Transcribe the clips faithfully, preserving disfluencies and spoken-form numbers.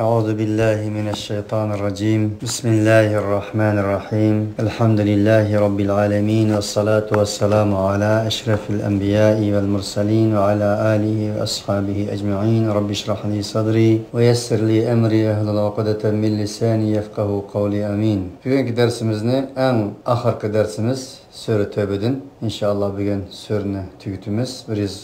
أعوذ بالله من الشيطان الرجيم. بسم الله الرحمن الرحيم. الحمد لله رب العالمين، والصلاة والسلام على أشرف الأنبياء والمرسلين وعلى آله وأصحابه أجمعين. رب اشرح لي صدري ويسر لي أمري واحلل عقدة من لساني يفقهوا قولي. آمين. بۈگۈنكى دەرسىمىزنى ئەڭ ئاخىرقى دەرسىمىز سۈرە تەۋبىدىن، ئىنشائاللا، بۈگۈن سۈرىنى تۈگىتىمىز. بىر يۈز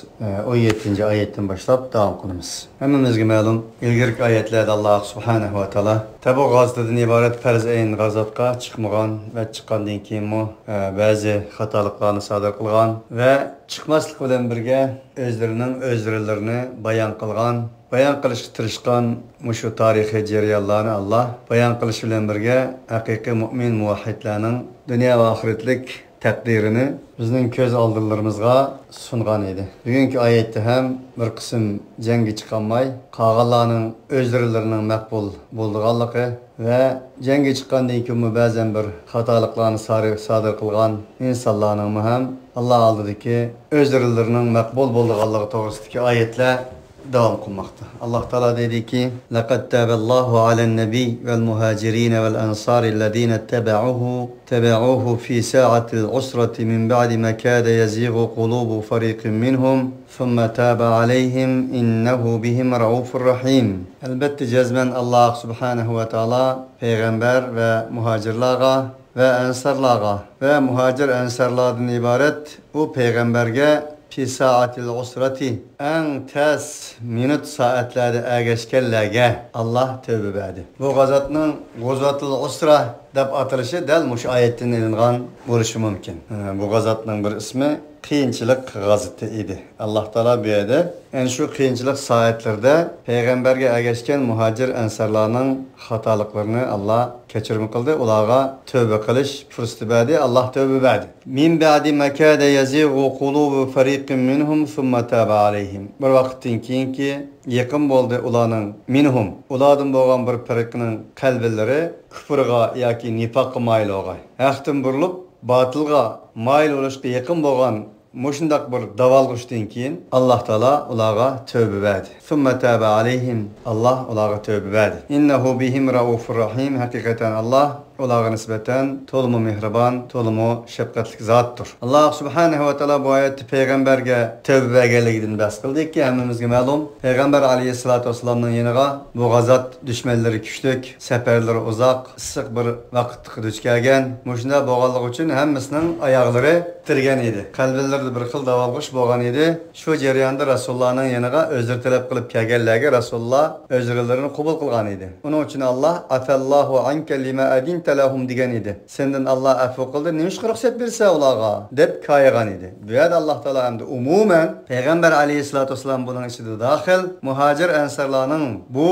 ئون يەتتىنچى ئايەتتىن باشلاپ داۋام قىلىمىز. ھەممىمىزگە مەلۇم، ئىلگىرىكى ئايەتلەردە ئاللا سۇبھانەھۇ ۋە تائالا تەبۇك غازىتىدىن ئىبارەت پەرز ئەين غازاتقا چىقمىغان ۋە چىققاندىن كېيىنمۇ، ئە، بەزى خاتالىقلارنى سادىر قىلغان ۋە چىقماسلىق بىلەن بىرگە ئۆزلىرىنىڭ ئۆزرىلىرىنى بايان قىلغان، بايان قىلىشقا تىرىشقان مۇشۇ تارىخىي جەريانلارنى ئاللا بايان قىلىش بىلەن بىرگە ھەقىقىي مۇئمىن مۇۋەھھىدلەرنىڭ دۇنيا ۋە ئاخىرەتلىك تەقدىرىنى بىزنىڭ كۆز ئالدىلىرىمىزغا سۇنغان ئىدى. بۈگۈنكى ئايەتتە ھەم بىر قىسىم جەڭگە چىقالماي، قالغانلارنىڭ ئۆزلىرىلىرىنىڭ مەقبۇل بولىدىغانلىقى ۋە جەڭگە چىققاندىن كېيىنمۇ بەزەن بىر خاتالىقلارنى سارى-، سادىر قىلغان ئىنسانلارنىڭمۇ ھەم ئاللا ئالدىدىكى ئۆزلىرىلىرىنىڭ مەقبۇل بولىدىغانلىقى توغرىسىدىكى ئايەتلەر داۋام قىلماقتا. ئاللا تائالا دەيدىكى، لقد تاب الله على النبي والمهاجرين والأنصار الذين اتبعوه، اتبعوه في ساعة العسرة من بعد ما كاد يزيغ قلوب فريق منهم ثم تاب عليهم إنه بهم رءوف رحيم. ئەلبەتتە، جەزمەن ئاللا سۇبھانەھۇ ۋە تائالا پەيغەمبەر ۋە مۇھاجىرلارغا ۋە ئەنسارلارغا ۋە مۇھاجىر ئەنسارلاردىن ئىبارەت ئۇ پەيغەمبەرگە في ساعة العسرة، ئەڭ تەس مىنۇت سائەتلەردە ئەگەشكەنلەرگە ئاللا تەۋبە بەردى. بۇ غازاتنىڭ غۇزۋەتۇل ئۇسرا دەپ ئاتىلىشى دەل مۇشۇ ئايەتتىن ئېلىنغان بولۇشى مۇمكىن. بۇ غازاتنىڭ بىر ئىسمى قىيىنچىلىق غازىتى ئىدى. ئاللا تائالا بۇ يەردە ئەنە شۇ قىيىنچىلىق سائەتلىرىدە پەيغەمبەرگە ئەگەشكەن مۇھاجىر ئەنسارلارنىڭ خاتالىقلىرىنى ئاللا كەچۈرۈم قىلدى، ئۇلارغا تەۋبە قىلىش پۇرسىتى بەردى، ئاللا تەۋبە بەردى. من بعد ما كاد يزيغ قلوب فريق منهم ثم تاب عليهم. بىر ۋاقىتتىن كېيىنكى يېقىن بولدى ئۇلارنىڭ، مىنھۇم، ئۇلاردىن بولغان بىر پەرىقنىڭ قەلبىلىرى كۇپرغا ياكى نىپاققا مايىل بولغاي. ھەقتىن بۇرۇلۇپ، باتىلغا مايىل بولۇشقا يېقىن بولغان مۇشۇنداق بىر داۋالغۇشتىن كېيىن، ئاللا تائالا ئۇلارغا تەۋبە بەردى. ثم تاب عليهم، ئاللا ئۇلارغا تەۋبە بەردى. إنه بهم رءوف رحيم، ھەقىقەتەن ئاللا ئۇلارغا نىسبەتەن تولىمۇ مېھرىبان، تولىمۇ شەپقەتلىك زاتتۇر. ئاللا سۇبھانەھۇ ۋە تائالا بۇ ئايەتتە پەيغەمبەرگە تەۋبە بەرگەنلىكىدىن بەھس قىلدىكى، ھەممىمىزگە مەلۇم، پەيغەمبەر ئەلەيھىسسالاتۇ ۋەسسالامنىڭ يېنىغا بۇ غازات دۈشمەنلىرى كۈچلۈك، سەپەرلىرى ئۇزاق، ئىسسىق بىر ۋاقىتقا دۇچ كەلگەن. مۇشۇنداق بولغانلىقى ئۈچۈن ھەممىسىنىڭ ئاياغلىرى تىترىگەن ئىدى. قەلبىلىرىدە بىر خىل داۋالغۇش بولغان ئىدى. شۇ جەرياندا رەسۇلۇللانىڭ يېنىغا ئۆزرە تەلەپ قىلىپ كەلگەنلەرگە رەسۇلۇللا ئۆزرىلىرىنى قوبۇل قىلغان ئىدى. ئۇنىڭ ئۈچۈن ئاللا، عفا الله عنك لما أذنت لهم دېگەن ئىدى. سەندىن ئاللا ئەپۇ قىلدى، نېمىشقا رۇخسەت بېرىسەن ئۇلارغا؟ دەپ كايىغان ئىدى. بۇ يەردە ئاللا تائالا ئەمدى ئومۇمەن پەيغەمبەر ئەلەيھىسسالاتۇ ۋەسسالام بۇنىڭ ئىچىدە داخىل، مۇھاجىر ئەنسارلارنىڭ بۇ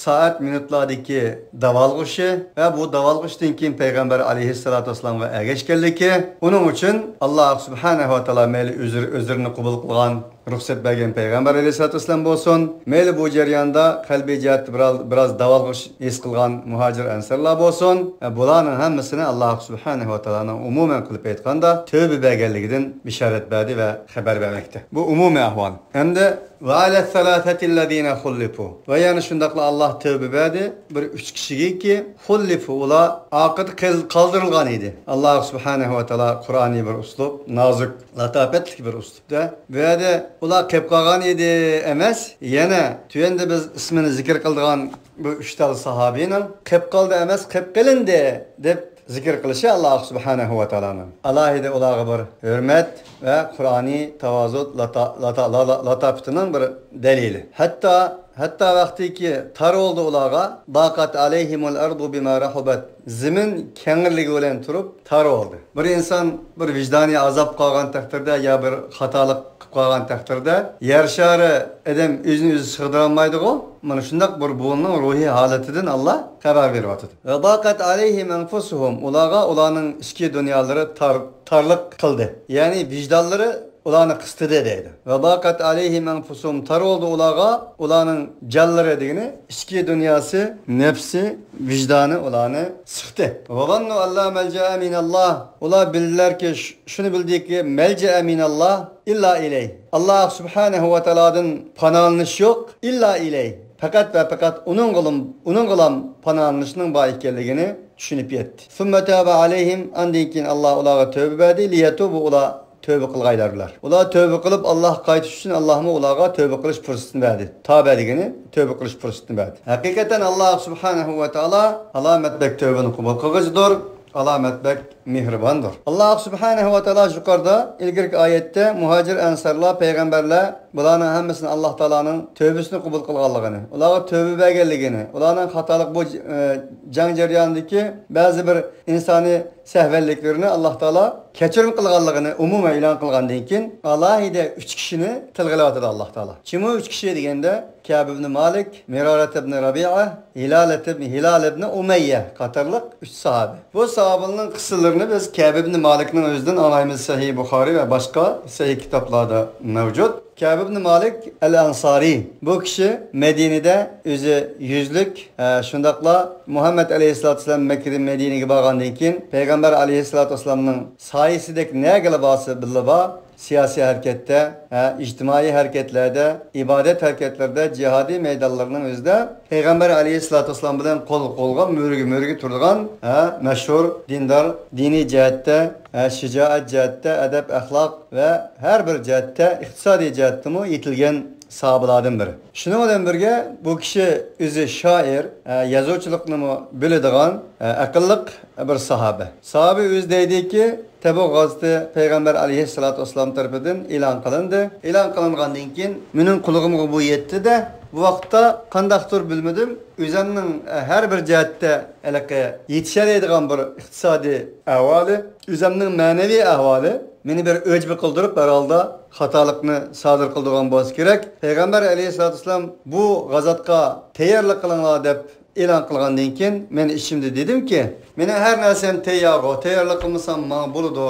سائەت مىنۇتلاردىكى داۋالغۇشى ۋە بۇ داۋالغۇشتىن كېيىن پەيغەمبەر ئەلەيھىسسالاتۇ ۋەسسالامغا ئەگەشكەنلىكى، ئۇنىڭ ئۈچۈن ئاللا سۇبھانەھۇ ۋە تائالا مەيلى ئۆزرە-، ئۆزرىنى قوبۇل قىلغان، رۇخسەت بەرگەن پەيغەمبەر ئەلەيھىسسالاتۇ ۋەسسالام بولسۇن، مەيلى بۇ جەرياندا قەلبىي جەھەتتە بىراز، بىراز داۋالغۇش ھېس قىلغان مۇھاجىر ئەنسارلار بولسۇن، بۇلارنىڭ ھەممىسىنى ئاللا سۇبھانەھۇ ۋە تائالانىڭ ئومۇمەن قىلىپ ئېيتقاندا تەۋبە بەرگەنلىكىدىن بېشارەت بەردى ۋە خەۋەر بەرمەكتە. بۇ ئومۇمىي ئەھۋال. ئەمدى، وعلى الثلاثة الذين خلفوا. ۋە يەنە شۇنداقلا ئاللا تەۋبە بەردى بىر ئۈچ كىشىگىكى، خلفوا، ئۇلار ئارقىدا قېل-، قالدۇرۇلغان ئىدى. ئاللا سۇبھانەھۇ ۋە تائالا قۇرئانىي بىر ئۇسلۇب، نازۇك، لاتاپەتلىك بىر ئۇسلۇبتا. بۇ يەردە ئۇلار قېلىپ قالغان ئىدى ئەمەس، يەنە تۆۋەندە بىز ئىسمىنى زىكىر قىلىدىغان بۇ ئۈچ تال ساھابىنىڭ قېلىپ قالدى ئەمەس، قېلىپ قېلىندى دەپ زىكىر قىلىشى ئاللا سۇبھانەھۇ ۋە تائالانىڭ ئالاھىدە ئۇلارغا بىر ھۆرمەت ۋە قۇرئانىي تاۋازۇ، لاتا-، لاتا-، لا-، لا-، لاتاپىتىنىڭ بىر دەلىلى. ھەتتا، ھەتتا ۋاقتىكى تار بولدى ئۇلارغا، ضاقت عليهم الأرض بما رحبت، زېمىن كەڭرىلىكى بىلەن تۇرۇپ تار بولدى. بىر ئىنسان بىر ۋىجدانىي ئازاب قالغان تەقدىردە يا بىر خاتالىق قىلىپ قالغان تەقدىردە، يەر شارى ئادەم ئۆزىنى ئۆزى سىغدۇرالمايدىغۇ؟ مانا شۇنداق بىر بۇنىڭ روھىي ھالىتىدىن ئاللا خەۋەر بېرىۋاتىدۇ. وضاقت عليهم أنفسهم، ئۇلارغا ئۇلارنىڭ ئىچكى دۇنيالىرى تار، تارلىق قىلدى. يەنى ۋىجدانلىرى ئۇلارنى قىستىدى دەيدۇ. وضاقت عليهم أنفسهم، تار بولدى ئۇلارغا ئۇلارنىڭ جانلىرى دېگىنى ئىچكى دۇنياسى، نەپسى، ۋىجدانى ئۇلارنى سىقتى. وظنوا أن لا ملجأ من الله، ئۇلار بىلدىلەركى، شۇ-، شۇنى بىلدىكى، ملجأ من الله إلا إليه، ئاللا سۇبھانەھۇ ۋە تائالادىن پاناھلىنىش يوق، إلا إليه، پەقەت ۋە پەقەت ئۇنىڭغىلا، ئۇنىڭغىلا پاناھلىنىشنىڭ بار ئىكەنلىكىنى چۈشىنىپ يەتتى. ثم تاب عليهم، ئاندىن كېيىن ئاللا ئۇلارغا تۆبە بەردى، ليتوبوا، ئۇلار تۆبە قىلغايلارلار. ئۇلار تۆبە قىلىپ ئاللاغا قايتىش ئۈچۈن ئاللاھمۇ ئۇلارغا تۆبە قىلىش پۇرسىتىنى بەردى. تابە دېگىنى تۆبە قىلىش پۇرسىتىنى بەردى. ھەقىقەتەن ئاللا سۇبھانەھۇ ۋە تائالا ئالامەت بەك تۆبىنى قوبۇل قىلغۇچىدۇر. ئالامەت بەك مېھرىباندۇر. ئاللا سۇبھانەھۇ ۋە تائالا يۇقىرىدا ئىلگىرىكى ئايەتتە مۇھاجىر ئەنسارلار، پەيغەمبەرلەر، بۇلارنىڭ ھەممىسىنى ئاللا تائالانىڭ تۆبىسىنى قوبۇل قىلغانلىقىنى، ئۇلارغا تۆبە بەرگەنلىكىنى، ئۇلارنىڭ خاتالىق بۇ ج-، ئە، جەڭ جەريانىدىكى بەزى بىر ئىنسانىي سەھۋەنلىكلىرىنى ئاللا تائالا كەچۈرۈم قىلغانلىقىنى ئومۇمەن ئېلان قىلغاندىن كېيىن، ئالاھىدە ئۈچ كىشىنى تىلغا ئېلىۋاتىدۇ ئاللا تائالا. كىم ئۇ ئۈچ كىشى دېگەندە، كەب ئىبنى مالىك، مىرارەت ئىبنى رەبىئە، ھىلال ئىبنى، ھىلال ئىبنى ئۇمەييە قاتارلىق ئۈچ ساھابە. بۇ ساھابىلارنىڭ قىسسىلىرىنى بىز كەب ئىبنى مالىكنىڭ ئۆزىدىن ئاڭلايمىز، سەھىھ بۇخارىي ۋە باشقا سەھىھ كىتابلاردا مەۋجۇت. كەب ئىبنى مالىك ئەل ئەنسارى. بۇ كىشى مەدىنىدە ئۆزى يۈزلۈك، ئە، شۇنداقلا مۇھەممەد ئەلەيھىسسالاتۇ ۋەسسالام مەككىدىن مەدىنىگە بارغاندىن كېيىن، پەيغەمبەر ئەلەيھىسسالاتۇ ۋەسسالامنىڭ سايىسىدەك نەگىلا بارسا بىللە بار، سىياسىي ھەرىكەتتە، ھە، ئىجتىمائىي ھەرىكەتلەردە، ئىبادەت ھەرىكەتلىرىدە، جىھادىي مەيدانلىرىنىڭ ئۆزىدە پەيغەمبەر ئەلەيھىسسالاتۇ ۋەسسالام بىلەن قول قولغا، مۈرىگە مۈرىگە تۇرىدىغان، ھە، مەشھۇر دىندار، دىنىي جەھەتتە، ھە، شىجائەت جەھەتتە، ئەدەپ-ئەخلاق ۋە ھەر بىر جەھەتتە، ئىقتىسادىي جەھەتتىمۇ يېتىلگەن ساھابىلاردىن بىرى. شۇنىڭ بىلەن بىرگە، بۇ كىشى ئۆزى شائىر، ھە، يازغۇچىلىقنىمۇ بىلىدىغان، ھە، ئەقىللىق بىر ساھابە. ساھابە ئۆزى دەيدىكى، تەبۇك غازىتى پەيغەمبەر ئەلەيھىسسالاتۇ ۋەسسالام تەرىپىدىن ئېلان قىلىندى. ئېلان قىلىنغاندىن كېيىن مېنىڭ قۇلىقىمغا بۇ يەتتى-دە، بۇ ۋاقىتتا قانداقتۇر بىلمىدىم، ئۆزۈمنىڭ، ئە، ھەر بىر جەھەتتە ھېلىقى يېتىشەلەيدىغان بىر ئىقتىسادىي ئەھۋالى، ئۆزۈمنىڭ مەنىۋى ئەھۋالى مېنى بىر ئۆجبە قىلدۇرۇپ، ھەر ھالدا خاتالىقنى سادىر قىلدۇرغان بولسا كېرەك. پەيغەمبەر ئەلەيھىسسالاتۇ ۋەسسالام بۇ غازاتقا تەييارلىق قىلىڭلار دەپ ئېلان قىلغاندىن كېيىن، مەن ئىچىمدە دېدىمكى، مېنىڭ ھەر نەرسەم تەييارغۇ، تەييارلىق قىلمىسام ماڭا بولىدۇ.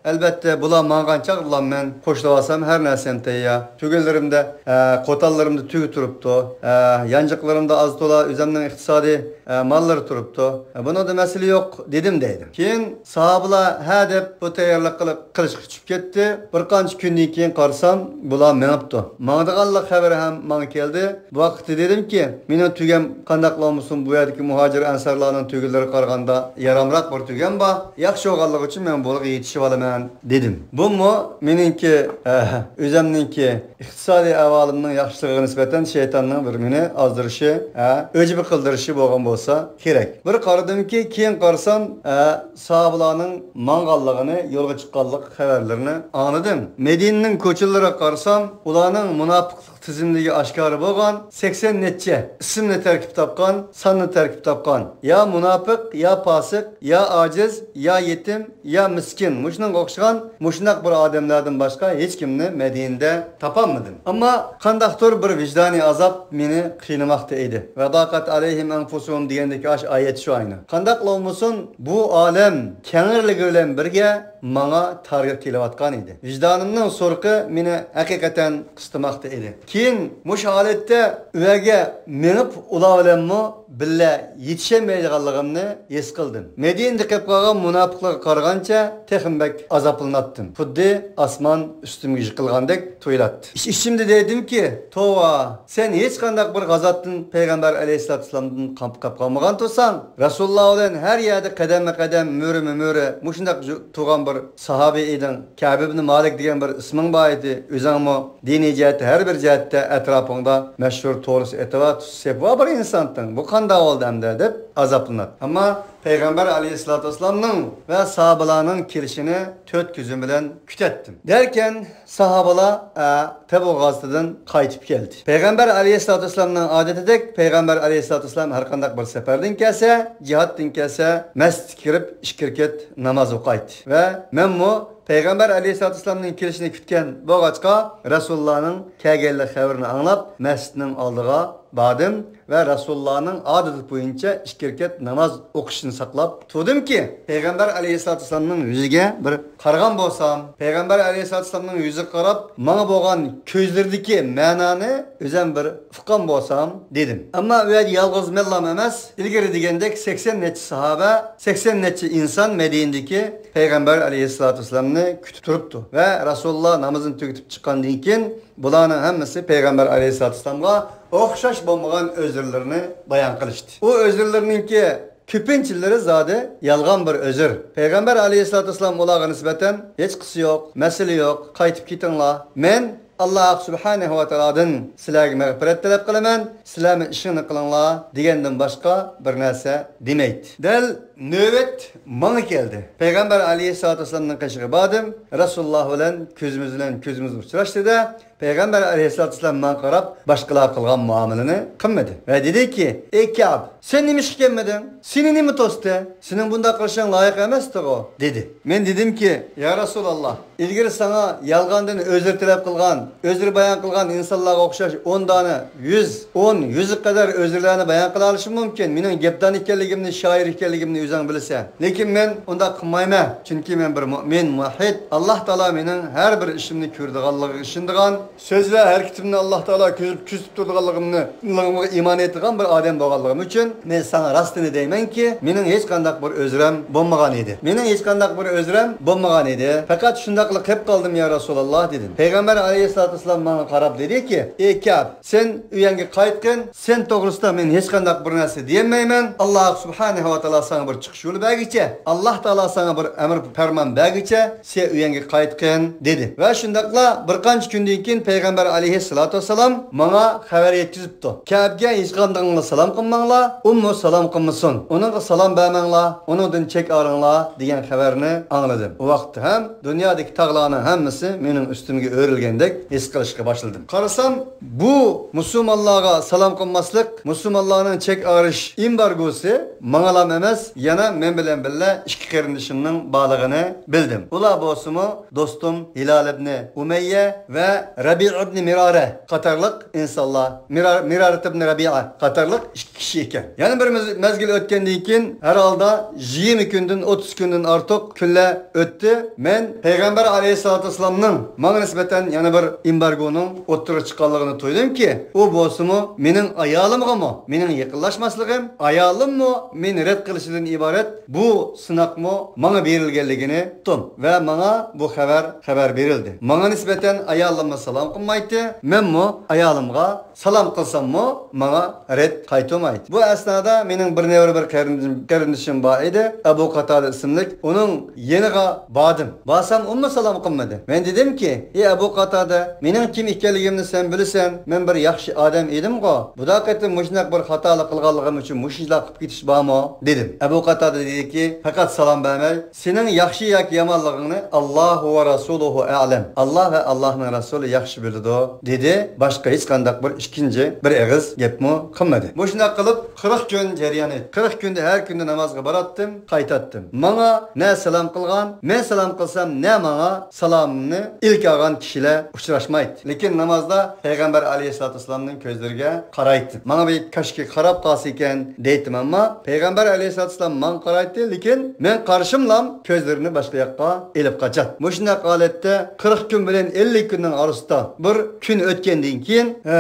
ئەلبەتتە، بۇلار ماڭغان چاغدىلا مەن قوشۇلۇۋالسام، ھەر نەرسەم تەييار. تۈگۈنلىرىمدە، ئە، قوتانلىرىمدا تۈگە تۇرۇپتۇ. ئە، يانچۇقلىرىمدا ئاز-تولا ئۆزۈمنىڭ ئىقتىسادىي، ئە، ماللىرى تۇرۇپتۇ. ئە، بۇنىڭدا مەسىلە يوق، دېدىم دەيدۇ. كېيىن ساھابىلار ھە دەپ بۇ تەييارلىق قىلىپ، قىلىشقا چۈشۈپ كەتتى. بىر قانچە كۈندىن كېيىن قارىسام، بۇلار مېڭىپتۇ. ماڭىدىغانلىق خەۋىرى ھەم ماڭا كەلدى. بۇ ۋاقىتتا دېدىمكى، مېنىڭ تۈگەم قانداقلا بولمىسۇن، بۇ يەردىكى مۇھاجىر ئەنسارلارنىڭ تۈگىلىرىگە قارىغاندا يارامراق بىر تۈگەم بار. ياخشى بولغانلىقى ئۈچۈن مەن بۇلارغا يېتىشىۋالىمەن، دېدىم. بۇمۇ مېنىڭكى، ئە، ئۆزۈمنىڭكى ئىقتىسادىي ئەھۋالىمنىڭ ياخشىلىقىغا نىسبەتەن شەيتاننىڭ بىر مېنى ئازدۇرۇشى، ھە، ئۆجبە قىلدۇرۇشى بولغان بولسا كېرەك. بىر قارىدىمكى، كېيىن قارىسام، ھە، ساھابىلارنىڭ ماڭغانلىقىنى، يولغا چىققانلىق خەۋەرلىرىنى ئاڭلىدىم. مەدىنىنىڭ كوچىلىرىغا قارىسام، ئۇلارنىڭ مۇناپىقلىق تىزىملىكى ئاشكارا بولغان سەكسەن نەچچە ئىسىمنى تەركىب تاپقان، ساننى تەركىب تاپقان، يا مۇناپىق، يا پاسىق، يا ئاجىز، يا يېتىم، يا مىسكىن، مۇشۇنىڭغا ئوخشىغان مۇشۇنداق بىر ئادەملەردىن باشقا ھېچكىمنى مەدىنىدە تاپالمىدىم. ئەمما قانداقتۇر بىر ۋىجدانىي ئازاب مېنى قىينىماقتا ئىدى. ۋەداقەت ئەلەيھىم ئەنفۇسۇھۇم دېگەندىكى ئاشۇ ئايەت شۇ ئاينى. قانداقلا بولمىسۇن، بۇ ئالەم كەڭرىلىكى بىلەن بىرگە ماڭا تارغا كېلىۋاتقان ئىدى. ۋىجدانىمنىڭ سورىقى مېنى ھەقىقەتەن قىستىماقتا ئىدى. كېيىن مۇشۇ ھالەتتە ئۆيگە مېڭىپ، ئۇلار بىلەنمۇ بىللە يېتىشەلمەيدىغانلىقىمنى ھېس قىلدىم. مەدىنىدە قېلىپ قالغان مۇناپىقلارغا قارىغانچە تېخىمۇ بەك ئازابلىناتتىم. خۇددى ئاسمان ئۈستۈمگە يىقىلغاندەك تۇيۇلاتتى. ئىچ-ئىچىمدە دەيتتىمكى، توۋا، سەن ھېچقانداق بىر غازاتتىن پەيغەمبەر ئەلەيھىسسالاتۇ ۋەسسالامدىن قاپ-، قاپ قالمىغان تۇرساڭ، رەسۇلۇللا بىلەن ھەر يەردە قەدەممۇ قەدەم، مۈرىمۇ مۈرە مۇشۇنداق جۇ-، تۇرغان بىر ساھابە ئىدىڭ. كەب ئىبنى مالىك دېگەن بىر ئىسمىڭ بار ئىدى. ئۆزۈڭمۇ دىنىي جەھەتتە ھەر بىر جەھەتتە ئەتراپىڭدا مەشھۇر تولىسى ئېتىۋات سېپىۋا بىر ئىنسانتىڭ. بۇ قانداق بولدى ئەمدى دەپ ئازابلىناتتى. ئەمما پەيغەمبەر ئەلەيھىسسالاتۇ ۋەسسالامنىڭ ۋە ساھابىلارنىڭ كېلىشىنى تۆت كۆزۈم بىلەن كۈتەتتىم. دەركەن ساھابىلار، ئە، تەبۇ غازىتىدىن قايتىپ كەلدى. پەيغەمبەر ئەلەيھىسسالاتۇ ۋەسسالامنىڭ ئادىتىدەك، پەيغەمبەر ئەلەيھىسسالاتۇ ۋەسسالام ھەر قانداق بىر سەپەردىن كەلسە، جىھادتىن كەلسە، مەسچىتكە كىرىپ ئىككى رەكەت ناماز ئوقايتتى. ۋە مەنمۇ پەيغەمبەر ئەلەيھىسسالاتۇ ۋەسسالامنىڭ كېلىشىنى كۈتكەن بولغاچقا، رەسۇلۇللانىڭ كەلگەنلىك خەۋىرىنى ئاڭلاپ، مەسچىتنىڭ ئالدىغا باردىم ۋە رەسۇلۇللانىڭ ئادىتى بويىچە ئىككى رەكەت ناماز ئوقۇشىنى ساقلاپ تۇردۇمكى، پەيغەمبەر ئەلەيھىسسالاتۇ ۋەسسالامنىڭ يۈزىگە بىر قارىغان بولسام، پەيغەمبەر ئەلەيھىسسالاتۇ ۋەسسالامنىڭ يۈزىگە قاراپ، ماڭا بولغان كۆزلىرىدىكى مەنانى ئۆزۈم بىر ئۇققان بولسام، دېدىم. ئەمما ئۇ يەردە يالغۇز مەنلام ئەمەس، ئىلگىرى دېگەندەك سەكسەن نەچچە ساھابە، سەكسەن نەچچە ئىنسان مەدىنىدىكى پەيغەمبەر ئەلەيھىسسالاتۇ ۋەسسالامنى كۈتۈپ تۇرۇپتۇ ۋە رەسۇلۇللا نامىزىنى تۈگىتىپ چىققاندىن كېيىن، بۇلارنىڭ ھەممىسى پەيغەمبەر ئەلەيھىسسالاتۇ ۋەسسالامغا ئوخشاش بولمىغان ئۆزرىلىرىنى بايان قىلىشتى. ئۇ ئۆزرىلىرىنىڭكى كۆپىنچىلىرى زادى يالغان بىر ئۆزر. پەيغەمبەر ئەلەيھىسسالاتۇ ۋەسسالام ئۇلارغا نىسبەتەن ھېچقىسى يوق، مەسىلە يوق، قايتىپ كېتىڭلار. مەن ئاللاھ سۇبھانەھۇ ۋە تائالادىن سىلەرگە مەغپىرەت تەلەپ قىلىمەن، سىلەرمۇ ئىشىڭنى قىلىڭلار دېگەندىن باشقا بىر نەرسە دېمەيتتى. دەل نۆۋەت ماڭا كەلدى. پەيغەمبەر ئەلەيھىسسالاتۇ ۋەسسالامنىڭ قېشىغا باردىم. رەسۇلۇللاھ بىلەن كۆزىمىز بىلەن كۆزىمىز ئۇچراشتى-دە، پەيغەمبەر ئەلەيھىسسالاتۇ ۋەسسالام ماڭا قاراپ باشقىلار قىلغان مۇئامىلىنى قىلمىدى ۋە دېدىكى، ئەي كەئب، سەن نېمە ئىشقا كەلمىدىڭ؟ سېنى نېمە توستى؟ سېنىڭ بۇنداق قىلىشىڭ لايىق ئەمەستىغۇ، دېدى. مەن دېدىمكى، يا رەسۇلاللاھ، ئىلگىرى ساڭا يالغاندىن ئۆزرە تەلەپ قىلغان، ئۆزرە بايان قىلغان ئىنسانلارغا ئوخشاش ئون دانە، يۈز، ئون، يۈزگە قەدەر ئۆزرىلەرنى بايان قىلالىشىم مۇمكىن. مېنىڭ گەپدان ئىكەنلىكىمنى، شائىر ئىكەنلىكىمنى ئۆزۈڭ بىلىسەن. لېكىن مەن ئۇنداق قىلمايمەن، چۈنكى مەن بىر مۆمىن، مۇۋەھھىد. ئاللاھ تائالا مېنىڭ ھەر بىر ئىشىمنى كۆرىدىغانلىقىغا ئىشىنىدىغان، سۆز ۋە ھەرىكىتىمنى ئاللاھ تائالا كۆزۈپ، كۆزىتىپ تۇرىدىغانلىقىمنى، لىقىمغا ئىمان ئېيتىدىغان بىر ئادەم بولغانلىقىم ئۈچۈن، مەن ساڭا راستىنى دەيمەنكى، مېنىڭ ھېچقانداق بىر ئۆزرەم بولمىغان ئىدى. مېنىڭ ھېچقانداق بىر ئۆزرەم بولمىغان ئىدى. پەقەت شۇنداقلا قېلىپ قالدىم، يا رەسۇلاللاھ، دېدىم. پەيغەمبەر ئەلەيھىسسالاتۇ ۋەسسالام ماڭا قاراپ دېدىكى، ئەي كەئب، سەن ئۆيۈڭگە قايتقىن، سەن توغرىسىدا مەن ھېچقانداق بىر نەرسە دېيەلمەيمەن. ئاللاھ سۇبھانەھۇ ۋە تائالا ساڭا بىر چىقىش يولى بەرگۈچە، ئاللاھ تائالا ساڭا بىر ئەمر پەرمان بەرگۈچە، سەن ئۆيۈڭگە قايتقىن، دېدى. ۋە شۇنداقلا بىر قانچە كۈندىن كېيىن پەيغەمبەر ئەلەيھىسسالاتۇ ۋەسسالام ماڭا خەۋەر يەتكۈزۈپتۇ. كەئبگە ھېچقاندىقىڭلار سالام قىلماڭلار، ئۇمۇ سالام قىلمىسۇن. ئۇنىڭغا سالام بەرمەڭلار، ئۇنىڭدىن چەك ئايرىلىڭلار، دېگەن خەۋەرنى ئاڭلىدىم. ئۇ ۋاقىتتا ھەم دۇنيادىكى تاغلارنىڭ ھەممىسى مېنىڭ ئۈستۈمگە ئۆرۈلگەندەك ھېس قىلىشقا باشلىدىم. قارىسام، بۇ مۇسۇلمانلارغا سالام قىلماسلىق، مۇسۇلمانلارنىڭ چەك ئايرىش ئېمبارگوسى ماڭىلام ئەمەس، يەنە مەن بىلەن بىللە ئىككى قېرىندىشىمنىڭ بارلىقىنى بىلدىم. ئۇلار بولسىمۇ دوستۇم ھىلال ئىبنى ئۇمەييە ۋە رەبىئە ئىبنى مىرارە قاتارلىق ئىنسانلار، مىرار، مىرارەت ئىبنى رەبىئە قاتارلىق ئىككى كىشى ئىكەن. يەنە بىر مەز-، مەزگىل ئۆتكەندىن كېيىن، ھەر ھالدا يىگىرمە كۈندىن، ئوتتۇز كۈندىن ئارتۇق كۈنلەر ئۆتتى. مەن پەيغەمبەر ئەلەيھىسسالاتۇ ۋەسسالامنىڭ ماڭا نىسبەتەن يەنە بىر ئېمبارگونىڭ ئوتتۇرىغا چىققانلىقىنى تۇيدۇمكى، ئۇ بولسىمۇ مېنىڭ ئايالىمغىمۇ مېنىڭ يېقىنلاشماسلىقىم، ئايالىممۇ مېنى رەت قىلىشىدىن ئىبارەت بۇ سىناقمۇ ماڭا بېرىلگەنلىكىنى ئۇقتۇم ۋە ماڭا بۇ خەۋەر، خەۋەر بېرىلدى. ماڭا نىسبەتەن ئايالىممۇ سالام قىلمايتتى، مەنمۇ ئايالىمغا سالام قىلساممۇ ماڭا رەت قايتۇرمايتتى. بۇ ئەسنادا مېنىڭ بىر نەۋرە بىر قېرىندىشىم، قېرىندىشىم بار ئىدى، ئەبۇ قاتادە ئىسىملىك. ئۇنىڭ يېنىغا باردىم. بارسام ئۇمۇ سالام قىلمىدى. مەن دېدىمكى، ئى ئەبۇ قاتادە، مېنىڭ كىم ئىكەنلىكىمنى سەن بىلىسەن، مەن بىر ياخشى ئادەم ئىدىمغۇ، بۇدا قېتىم مۇشۇنداق بىر خاتالىق قىلغانلىقىم ئۈچۈن مۇشۇنداق قىلىپ كېتىش بارمۇ؟ دېدىم. ئەبۇ قاتادە دېدىكى، پەقەت سالام بەرمەي، سېنىڭ ياخشى ياكى يامانلىقىڭنى ئاللاھۇ ۋە رەسۇلۇھۇ ئەلەم، ئاللاھ ۋە ئاللاھنىڭ رەسۇلى ياخشى بىلىدۇ، دېدى. باشقا ھېچقانداق بىر ئىككىنچى بىر ئېغىز گەپمۇ قىلمىدى. مۇشۇنداق قىلىپ قىرىق كۈن جەريان ئەتتى. قىرىق كۈندە ھەر كۈندە نامازغا باراتتىم، قايتاتتىم. ماڭا نە سالام قىلغان، مەن سالام قىلسام نە ماڭا سالامنى ئىلكىگەن كىشىلەر ئۇچراشمايتتى. لېكىن نامازدا پەيغەمبەر ئەلەيھىسسالاتۇ ۋەسسالامنىڭ كۆزلىرىگە قارايتتىم. ماڭا بىر كاشكى قاراپ قالسا ئىكەن دەيتتىم، ئەمما پەيغەمبەر ئەلەيھىسسالاتۇ ۋەسسالام ماڭا قارايتتى، لېكىن مەن قارىساملام كۆزلىرىنى باشقا ياققا ئېلىپ قاچاتتى. مۇشۇنداق ھالەتتە قىرىق كۈن بىلەن ئەللىك كۈننىڭ ئارىسىدا بىر كۈن ئۆتكەندىن كېيىن، ئە،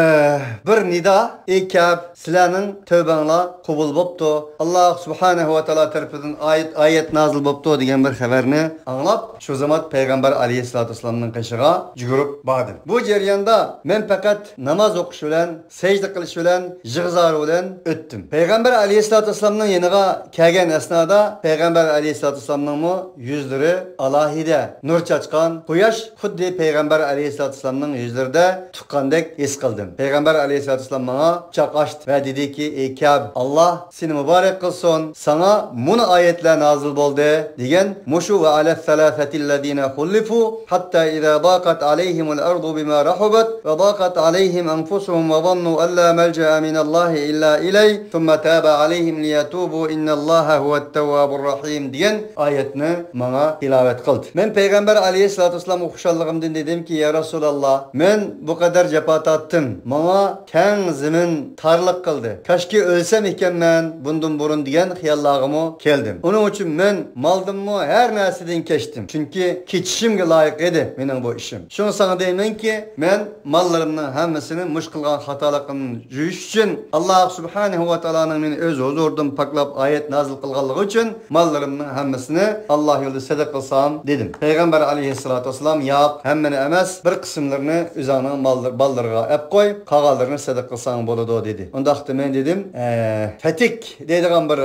بىر نىدا، ئەي كەئب، سىلەرنىڭ تەۋبەڭلار قوبۇل بوپتۇ، ئاللاھ سۇبھانەھۇ ۋە تائالا تەرىپىدىن ئايەت، ئايەت نازىل بوپتۇ دېگەن بىر خەۋەرنى ئاڭلاپ، شۇ زامات پەيغەمبەر ئەلەيھىسسالاتۇ ۋەسسالامنىڭ قېشىغا يۈگۈرۈپ باردىم. بۇ جەرياندا مەن پەقەت ناماز ئوقۇش بىلەن، سەجدە قىلىش بىلەن، يىغا-زار بىلەن ئۆتتۈم. پەيغەمبەر ئەلەيھىسسالاتۇ ۋەسسالامنىڭ يېنىغا كەلگەن ئەسنادا پەيغەمبەر ئەلەيھىسسالاتۇ ۋەسسالامنىڭمۇ يۈزلىرى ئالاھىدە نۇر چاچقان، قۇياش خۇددى پەيغەمبەر ئەلەيھىسسالاتۇ ۋەسسالامنىڭ يۈزلىرىدە تۇغقاندەك ھېس قىلدىم. پەيغەمبەر ئەلەيھىسسالاتۇ ۋەسسالام ماڭا قۇچاق ئاچتى ۋە دېدىكى، ئەي كەئب، ئاللاھ سېنى مۇبارەك قىلسۇن، ساڭا مۇنۇ ئايەتلەر نازىل بولدى، دېگەن مۇشۇ، ۋە ئەلەس سەلاسەتىللەزىنە خۇللىفۇ ھەتتا ئىزا ضاقەت ئەلەيھىمۇل ئەرزۇ بىما رەھۇبەت ۋە ضاقەت ئەلەيھىم ئەنفۇسۇھۇم ۋە ظەننۇ ئەللا مەلجەئە مىنەللاھى ئىللا ئىلەيھ ثم تاب عليهم ليتوبوا إن الله هو التواب الرحيم دېگەن ئايەتنى ماڭا تىلاۋەت قىلدى. مەن پەيغەمبەر ئەلەيھىسسالاتۇ ۋەسسالامغا خۇشاللىقىمدىن دېدىمكى، يا رەسۇلاللاھ، مەن بۇ قەدەر جاپا تارتتىم. ماڭا تەڭ زېمىن تارلىق قىلدى. كاشكى ئۆلسەم ئىكەنمەن بۇندىن بۇرۇن دېگەن خىياللارغىمۇ كەلدىم. ئۇنىڭ ئۈچۈن مەن مالدىنمۇ ھەر نەرسىدىن كەچتىم. چۈنكى كېچىشىمگە لايىق ئىدى مېنىڭ بۇ ئىشىم. شۇڭا ساڭا دەيمەنكى، مەن ماللىرىمنىڭ ھەممىسىنى مۇشۇ قىلغان خاتالىقىمدىن يۇيۇش ئۈچۈن، ئاللاھ سۇبھانەھۇ ۋە تائالانىڭ مېنى ئۆز ھۇزۇرىدىن پاكلاپ ئايەت نازىل قىلغانلىقى ئۈچۈن، ماللىرىمنىڭ ھەممىسىنى ئاللاھ يولىدا سەدىقە قىلسام، دېدىم. پەيغەمبەر ئەلەيھىسسالاتۇ ۋەسسالام، ياق، ھەممىنى ئەمەس، بىر قىسىملىرىنى ئۆزۈڭنىڭ ماللىرى، بالىلىرىغا ئەپ قوي. قالغانلىرىنى سەدىقە قىلساڭ بولىدۇ، دېدى. ئۇنداقتا مەن دېدىم، ئە، فەتىك دەيدىغان بىر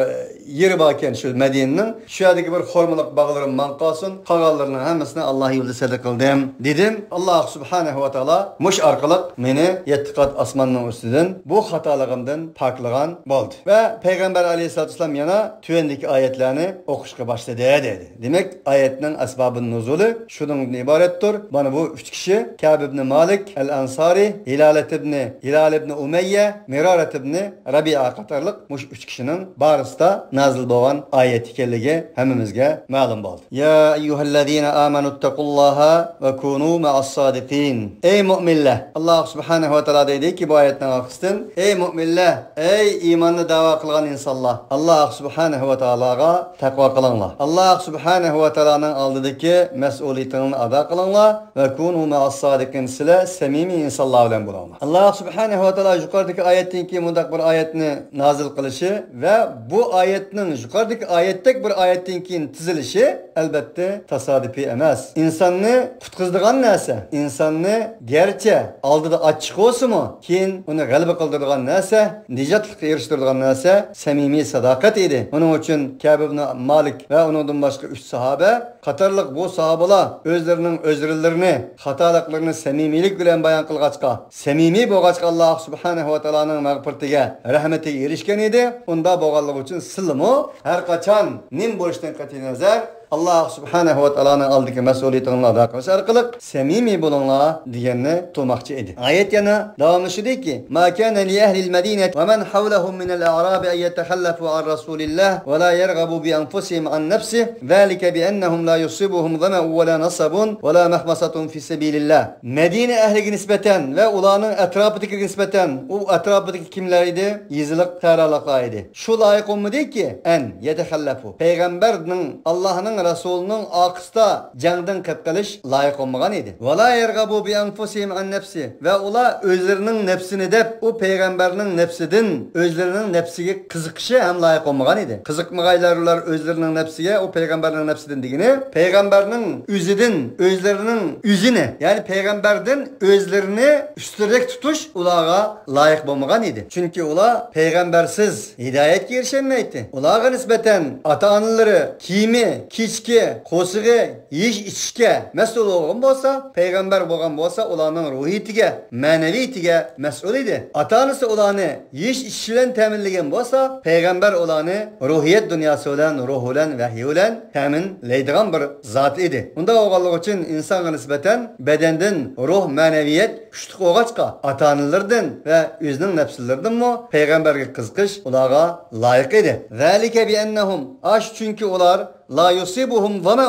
يېرى باركەن شۇ مەدىنىنىڭ، شۇ يەردىكى بىر خورمىلىق باغلىرىم ماڭا قالسۇن، قالغانلىرىنىڭ ھەممىسىنى ئاللا يولىدا سەدىقە قىلدىم، دېدىم. ئاللا سۇبھانەھۇ ۋە تائالا مۇشۇ ئارقىلىق مېنى يەتتە قات ئاسماننىڭ ئۈستىدىن بۇ خاتالىقىمدىن پاكلىغان بولدى. ۋە پەيغەمبەر ئەلەيھىسسالاتۇ ۋەسسالام يەنە تۆۋەندىكى ئايەتلەرنى ئوقۇشقا باشلىدى، دېدى. دېمەك، ئايەتنىڭ ئەسبابى نۇزۇلى شۇنىڭدىن ئىبارەتتۇر. مانا بۇ ئۈچ كىشى، كەب ئىبنى مالىك ئەل ئەنسارى، ھىلالەت ئىبنى، ھىلال ئىبنى ئۇمەييە، مىرارەت ئىبنى رەبىئە قاتارلىق مۇشۇ ئۈچ كىشىنىڭ بارىسىدا نازىل بولغان ئايەت ئىكەنلىكى ھەممىمىزگە مەلۇم بولدى. يا أيها الذين آمنوا اتقوا الله وكونوا مع الصادقين. ئەي مۆمىنلەر! ئاللا سۇبھانەھۇ ۋە تائالا دەيدىكى، بۇ ئايەتنىڭ ئارقىسىدىن، ئەي مۆمىنلەر، ئەي ئىماننى داۋا قىلغان ئىنسانلار، ئاللا سۇبھانەھۇ ۋە تائالاغا تەقۋا قىلىڭلار. ئاللا سۇبھانەھۇ ۋە تائالانىڭ ئالدىدىكى مەسئۇلىيىتىڭلارنى ئادا قىلىڭلار. ۋە كونۇ مەئەس سادىقىن، سىلەر سەمىمىي ئىنسانلار بىلەن بولۇڭلار. ئاللا سۇبھانەھۇ ۋە تائالا يۇقىرىدىكى ئايەتتىن كېيىن مۇنداق بىر ئايەتنى نازىل قىلىشى ۋە بۇ ئايەتنىڭ يۇقىرىدىكى ئايەتتەك بىر ئايەتتىن كېيىن تىزىلىشى ئەلبەتتە تاسادىپىي ئەمەس. ئىنساننى قۇتقۇزىدىغان نەرسە، ئىنساننى گەرچە ئالدىدا ئاچچىق بولسىمۇ، كېيىن ئۇنى غەلىبە قىلدۇرىدىغان نەرسە، نىجاتلىققا ئېرىشتۈرىدىغان نەرسە سەمىمىي ساداقەت ئىدى. ئۇنىڭ ئۈچۈن كەب ئىبنى مالىك ۋە ئۇنىڭدىن باشقا ئۈچ ساھابە قاتارلىق بۇ ساھابىلار ئۆزلىرىنىڭ ئۆزرىلىرىنى، خاتالىقلىرىنى سەمىمىيلىك بىلەن بايان قىلغاچقا، سەمىمىي بولغاچقا، ئاللا سۇبھانەھۇ ۋە تائالانىڭ مەغپىرىتىگە، رەھمىتىگە ئېرىشكەن ئىدى. ئۇنداق بولغانلىقى ئۈچۈن سىلىمۇ ھەر قاچان نېمە بولۇشىدىن قەتئىينەزەر، ئاللا سۇبھانەھۇ ۋە تائالانىڭ ئالدىدىكى مەسئۇلىيىتىڭلارنى ئادا قىلىش ئارقىلىق سەمىمىي بولۇڭلار دېگەننى ئۇقتۇرماقچى ئىدى. ئايەت يەنە داۋاملىشىدۇكى، ما كان لأهل المدينة ومن حولهم من الأعراب أن يتخلفوا عن رسول الله ولا يرغبوا بأنفسهم عن نفسه ذلك بأنهم لا يصيبهم ظمأ ولا نصب ولا مخمصة في سبيل الله. مەدىنە ئەھلىگە نىسبەتەن ۋە ئۇلارنىڭ ئەتراپىدىكىلەرگە نىسبەتەن، ئۇ ئەتراپىدىكى كىملەر ئىدى؟ يېزىلىق سەھرالىقلار ئىدى. شۇ لايىق بولمىدىكى، ئەن يەتەخەللەفۇ، پەيغەمبەرنىڭ، ئاللاھنىڭ رەسۇلىنىڭ ئارقىسىدا جەڭدىن قېلىپ قېلىش لايىق بولمىغان ئىدى. ۋەلا يەرغەبۇ بىئەنفۇسىھىم ئەن نەپسى، ۋە ئۇلار ئۆزلىرىنىڭ نەپسىنى دەپ، ئۇ پەيغەمبەرنىڭ نەپسىدىن ئۆزلىرىنىڭ نەپسىگە قىزىقىشى ھەم لايىق بولمىغان ئىدى. قىزىقمىغايلار ئۇلار ئۆزلىرىنىڭ نەپسىگە، ئۇ پەيغەمبەرنىڭ نەپسىدىن دېگىنى، پەيغەمبەرنىڭ ئۆزىدىن ئۆزلىرىنىڭ ئۆزىنى، يەنى پەيغەمبەردىن ئۆزلىرىنى ئۈستۈنرەك تۇتۇش ئۇلارغا لايىق بولمىغان ئىدى. چۈنكى ئۇلار پەيغەمبەرسىز ھىدايەتكە ئېرىشەلمەيتتى. ئۇلارغا نىسبەتەن ئاتا-ئانىلىرى كىيىمى، كىچىكى، قورسىقى، يېيىش-ئىچىشكە مەسئۇل بولغان بولسا، پەيغەمبەر بولغان بولسا، ئۇلارنىڭ روھىيىتىگە، مەنىۋىيىتىگە مەسئۇل ئىدى. ئاتا-ئانىسى ئۇلارنى يېيىش-ئىچىش بىلەن تەمىنلىگەن بولسا، پەيغەمبەر ئۇلارنى روھىيەت دۇنياسى بىلەن، روھ بىلەن، ۋەھىي بىلەن تەمىنلەيدىغان بىر زات ئىدى. ئۇنداق بولغانلىقى ئۈچۈن ئىنسانغا نىسبەتەن بەدەندىن روھ، مەنەۋىيەت كۈچلۈك بولغاچقا، ئاتا-ئانىلىرىدىن ۋە ئۆزىنىڭ نەپسىلىرىدىنمۇ پەيغەمبەرگە قىزىقىش ئۇلارغا لايىق ئىدى. ذلك بأنهم، ئاش، چۈنكى ئۇلار لا يصيبهم ظمأ.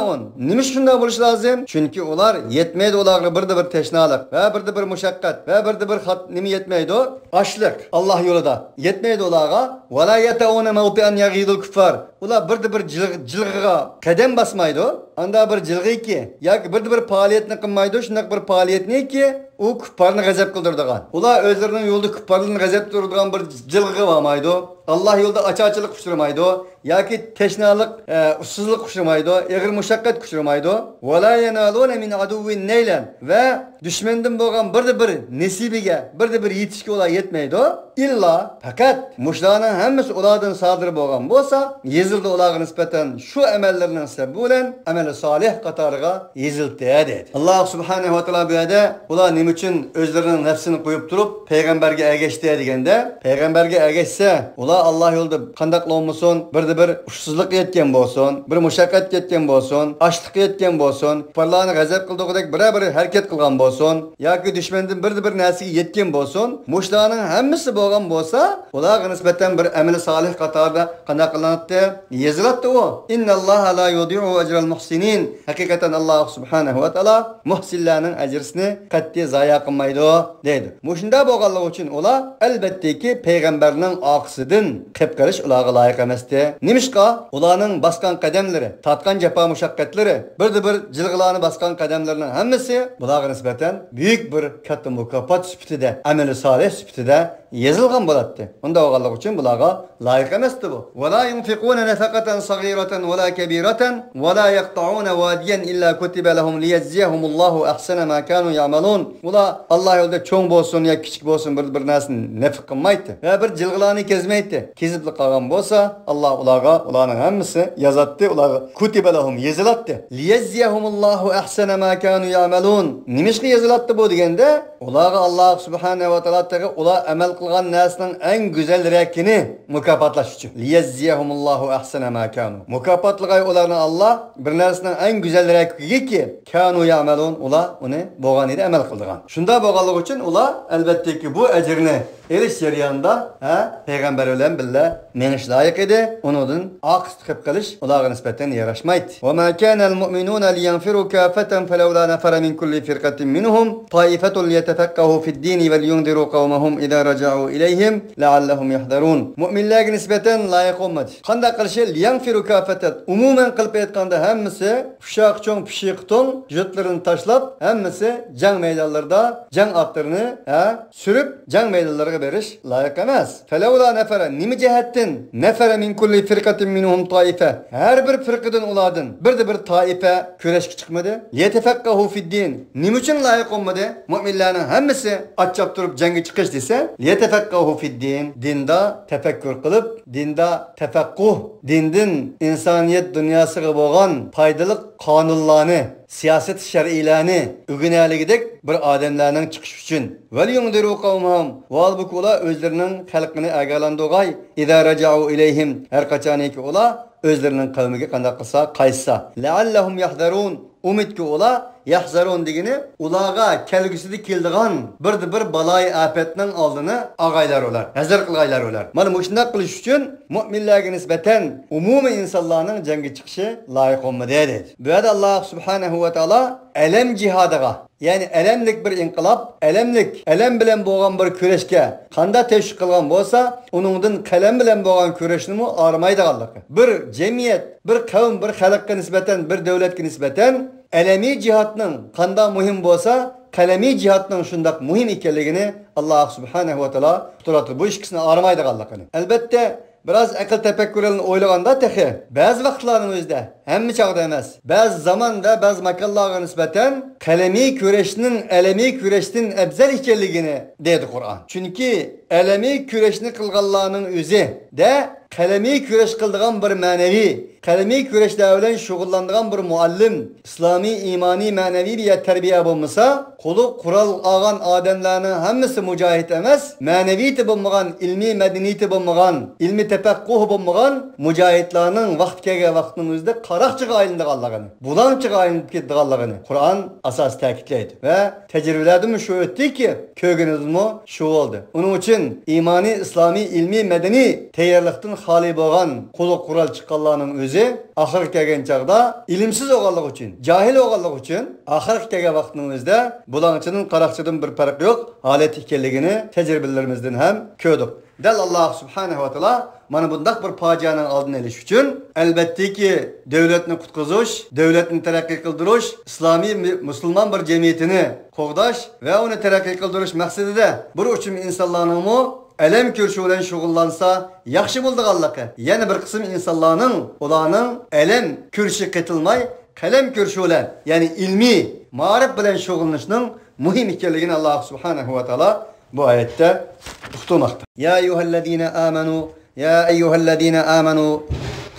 نېمىشقا شۇنداق بولۇشى لازىم؟ چۈنكى ئۇلار يەتمەيدۇ ئۇلارغا بىردە بىر تەشنالىق ۋە بىردە بىر مۇشەققەت ۋە بىردە بىر خات-، نېمە يەتمەيدۇ؟ ئاچلىق. ئاللا يولىدا يەتمەيدۇ ئۇلارغا. ولا يطئون موطئا يغيظ الكفار. ئۇلار بىردە بىر جىلغ-، جىلغىغا قەدەم باسمايدۇ. ئاندا بىر جىلغىكى ياكى بىردە بىر پائالىيەتنى قىلمايدۇ، شۇنداق بىر پائالىيەتنىكى ئۇ كۇپپارنى غەزەپ قىلدۇرىدىغان. ئۇلار ئۆزلىرىنىڭ يولىدا كۇپپارلارنى غەزەپ قىلدۇرىدىغان بىر جىلغىغا بارمايدۇ. ئاللا يولىدا ئاچارچىلىققا ئۇچرىمايدۇ ياكى تەشنالىق، ئە، ئۇسسۇزلۇققا ئۇچرىمايدۇ، ئېغىر مۇشەققەتكە ئۇچرىمايدۇ. ولا ينالون من عدو نيلا، ۋە دۈشمەندىن بولغان بىردە بىر نېسىبىگە، بىردە بىر يېتىشكە ئۇلار يەتمەيدۇ. ئىللا، پەقەت مۇشۇلارنىڭ ھەممىسى ئۇلاردىن سادىر بولغان بولسا، يېزىلدى ئۇلارغا نىسبەتەن شۇ ئەمەللىرىنىڭ سەۋەبى بىلەن ئەمەلى سالىھ قاتارىغا يېزىلدى، دەيدۇ. ئاللا سۇبھانەھۇ ۋە تائالا بۇ يەردە ئۇلار نېمە ئۈچۈن ئۆزلىرىنىڭ نەپسىنى قويۇپ تۇرۇپ، پەيغەمبەرگە ئەگەشتى دېگەندە، پەيغەمبەرگە ئەگەشسە، ئۇلار ئاللا يولىدا قانداقلا بولمىسۇن، بىردە بىر ئۇسسۇزلۇققا يەتكەن بولسۇن، بىر مۇشەققەتكە يەتكەن بولسۇن، ئاچلىققا يەتكەن بولسۇن، كۇپپارلارنى غەزەپ قىلدۇرغۇدەك بىرەر بىر ھەرىكەت قىلغان بولسۇن ياكى دۈشمەندىن بىردە بىر نەرسىگە يەتكەن بولسۇن، مۇشۇلارنىڭ ھەممىسى بولغان بولسا، ئۇلارغا نىسبەتەن بىر ئەمەلى سالىھ قاتارىدا قانداق قىلىناتتى؟ يېزىلاتتى ئۇ. إن الله لا يضيع أجر المحسنين. ھەقىقەتەن ئاللا سۇبھانەھۇ ۋە تائالا مۇھسىنلارنىڭ ئەجرىسىنى قەتئىي زايە قىلمايدۇ، دەيدۇ. مۇشۇنداق بولغانلىقى ئۈچۈن ئۇلار، ئەلبەتتىكى، پەيغەمبەرنىڭ ئارقىسىدىن قېلىپ قېلىش ئۇلارغا لايىق ئەمەستى. نېمىشقا؟ ئۇلارنىڭ باسقان قەدەملىرى، تارتقان جاپا مۇشەققەتلىرى، بىردە بىر جىلغىلارنى باسقان قەدەملىرىنىڭ ھەممىسى بۇلارغا نىسبەتەن بۈيۈك بىر كاتتا مۇكاپات سۈپىتىدە، ئەمەلى سالىھ سۈپىتىدە يېزىلغان بولاتتى. ئۇنداق بولغانلىقى ئۈچۈن بۇلارغا لايىق ئەمەستى بۇ. ولا ينفقون نفقة صغيرة ولا كبيرة ولا يقطعون واديا إلا كتب لهم ليجزيهم الله أحسن ما كانوا يعملون. ئۇلار ئاللا يولىدا چوڭ بولسۇن يا كىچىك بولسۇن، بىر، بىر نەرسىنى نەپىق قىلمايتتى ۋە بىر جىلغىلارنى كەزمەيتتى. كېزىپلا قالغان بولسا، ئاللا ئۇلارغا، ئۇلارنىڭ ھەممىسى يازاتتى، ئۇلارغا كتب لهم، يېزىلاتتى. ليجزيهم الله أحسن ما كانوا يعملون. نېمىشقا يېزىلاتتى بۇ دېگەندە، ئۇلارغا ئاللا سۇبھانەھۇ ۋە تائالا تېخى ئۇلار ئەمەل قىلغان نەرسىنىڭ ئەڭ گۈزەلرەكىنى مۇكاپاتلاش ئۈچۈن. ليجزيهم الله أحسن ما كانوا. مۇكاپاتلىغاي ئۇلارنى ئاللا بىر نەرسىنىڭ ئەڭ گۈزەلرەكىگىكى، كانوا يعملون، ئۇلار ئۇنى بولغان يېرى ئەمەل قىلىدىغان. شۇنداق بولغانلىقى ئۈچۈن ئۇلار، ئەلۋەتتىكى، بۇ ئەجىرنى ئېلىش جەريانىدا، ھە، پەيغەمبەر بىلەن بىللە مېڭىش لايىق ئىدى. ئۇنىڭدىن ئاقىس قىپ قېلىش ئۇلارغا نىسبەتەن ياراشمايتتى. وما كان المؤمنون لينفروا كافة فلولا نفر من كل فرقة منهم طائفة ليتفقهوا في الدين ولينذروا قومهم إذا رجعوا إليهم لعلهم يحذرون. مۆمىنلەرگە نىسبەتەن لايىق بولمىدى. قانداق قىلىشى؟ لينفروا كافة، ئومۇمەن قىلىپ ئېيتقاندا، ھەممىسى ئۇششاق چوڭ پىششىقى توڭ يۇرتلىرىنى تاشلاپ، ھەممىسى جەڭ مەيدانلىرىدا جەڭ ئاتلىرىنى، ھە، سۈرۈپ، جەڭ مەيدانلىرىغا بېرىش لايىق ئەمەس. فلولا نفر، نېمە جەھەتتىن؟ نفر من كل فرقة منهم طائفة، ھەر بىر فىرقىدىن، ئۇلاردىن بىردە بىر تائىپە كۈرەشكە چىقمىدى. ليتفقهوا في الدين، نېمە ئۈچۈن لايىق بولمىدى؟ مۆمىنلەرنىڭ ھەممىسى ئات چاپتۇرۇپ جەڭگە چىقىش دېسە، ليتفقهوا في الدين، دىندا تەپەككۇر قىلىپ، دىندا تەپەققۇھ، دىندىن ئىنسانىيەت دۇنياسىغا بولغان پايدىلىق قانۇنلارنى، سىياسەت شەرئىيلەرنى ئۆگىنەلىگۈدەك بىر ئادەملەرنىڭ چىقىشى ئۈچۈن. ولينذروا قومهم، ۋاھالبۇكى، ئۇلار ئۆزلىرىنىڭ خەلقىنى ئاگاھلاندۇرغاي. إذا رجعوا إليهم، ھەر قاچانكى ئۇلار ئۆزلىرىنىڭ قەۋمىگە قانداق قىلسا قايتسا. لعلهم يحذرون، ئۈمىدكى ئۇلار، يەھزەرۇن دېگىنى ئۇلارغا كەلگۈسىدە كېلىدىغان بىردە بىر بالايىئاپەتنىڭ ئالدىنى ئالغايلار ئۇلار، ھەزەر قىلغايلار ئۇلار. مانا مۇشۇنداق قىلىش ئۈچۈن مۆمىنلەرگە نىسبەتەن ئومۇمىي ئىنسانلارنىڭ جەڭگە چىقىشى لايىق بولمىدى دېدى. بۇ يەردە ئاللا سۇبھانەھۇ ۋە تائالا ئەلەم جىھادىغا، يەنى ئەلەملىك بىر ئىنقىلاب، ئەلەملىك، ئەلەم بىلەن بولغان بىر كۈرەشكە قانداق تەشۋىق قىلغان بولسا، ئۇنىڭدىن قەلەم بىلەن بولغان كۈرەشنىمۇ ئايرىمايدىغانلىقى. بىر جەمئىيەت، بىر قەۋم، بىر خەلققە نىسبەتەن، بىر دۆلەتكە نىسبەتەن ئەلەمىي جىھادنىڭ قانداق مۇھىم بولسا، قەلەمىي جىھادنىڭ شۇنداق مۇھىم ئىكەنلىكىنى ئاللا سۇبھانەھۇ ۋە تائالا ئۇقتۇرۇۋاتىدۇ. بۇ ئىككىسىنى ئايرىمايدىغانلىقىنى. ئەلبەتتە، بىراز ئەقىل تەپەككۇر بىلەن ئويلىغاندا تېخى بەزى ۋاقىتلارنىڭ ئۆزىدە، ھەممە چاغدا ئەمەس، بەزى زامان ۋە بەزى ماكانلارغا نىسبەتەن قەلەمىي كۈرەشنىڭ ئەلەمىي كۈرەشتىن ئەۋزەل ئىكەنلىكىنى دەيدۇ قۇرئان. چۈنكى ئەلەمىي كۈرەشنى قىلغانلارنىڭ ئۆزىدە قەلەمىي كۈرەش قىلىدىغان بىر مەنىۋى، قەلىمىي كۈرەشلەر بىلەن شۇغۇللانىدىغان بىر مۇئەللىم، ئىسلامىي، ئىمانىي، مەنىۋى بىر تەربىيە بولمىسا، قۇلۇق قورال ئالغان ئادەملەرنىڭ ھەممىسى مۇجاھىد ئەمەس، مەنىۋىيىتى بولمىغان، ئىلمىي مەدەنىيىتى بولمىغان، ئىلمىي تەپەققۇھى بولمىغان مۇجاھىدلارنىڭ ۋاقتى كەلگەن ۋاقىتنىڭ ئۆزىدە قاراقچىغا ئايلىنىدىغانلىقىنى، بۇلاڭچىغا ئايلىنىپ كېتىدىغانلىقىنى قۇرئان ئاساسىي تەكىتلەيدۇ ۋە تەجرىبىلەردىنمۇ شۇ ئۆتتىكى، كۆرگىنىمىزمۇ شۇ بولدى. ئۇنىڭ ئۈچۈن ئىمانىي، ئىسلامىي، ئىلمىي، مەدەنىي تەييارلىقتىن خالىي بولغان، قۇلۇق قورال چىققانلارنىڭ ئۆزى ئاخىرغا كەلگەن چاغدا ئىلىمسىز بولغانلىقى ئۈچۈن، جاھىل بولغانلىقى ئۈچۈن، ئاخىرقى كەلگەن ۋاقىتنىڭ ئۆزىدە بۇلاڭچىدىن، قاراقچىدىن بىر پەرقى يوق ھالەتتە ئىكەنلىكىنى تەجرىبىلىرىمىزدىن ھەم كۆردۇق. دەل ئاللا سۇبھانەھۇ ۋە تائالا مانا بۇنداق بىر پاجىئەنىڭ ئالدىنى ئېلىش ئۈچۈن، ئەلۋەتتىكى، دۆلەتنى قۇتقۇزۇش، دۆلەتنى تەرەققىي قىلدۇرۇش، ئىسلامىي مۇ-، مۇسۇلمان بىر جەمئىيىتىنى قوغداش ۋە ئۇنى تەرەققىي قىلدۇرۇش مەقسىتىدە بىر قىسىم ئىنسانلارنىڭمۇ ئەلەم كۈرىشى بىلەن شۇغۇللانسا ياخشى بولىدىغانلىقى، يەنە بىر قىسىم ئىنسانلارنىڭ ئۇلارنىڭ ئەلەم كۈرىشىگە قېتىلماي، قەلەم كۈرىشى بىلەن، يەنى ئىلمىي، مائارىپ بىلەن شۇغۇللىنىشنىڭ مۇھىم ئىكەنلىكىنى ئاللا سۇبھانەھۇ ۋە تائالا بۇ ئايەتتە ئۇقتۇرماقتا. يا أيها الذين آمنوا، يا أيها الذين آمنوا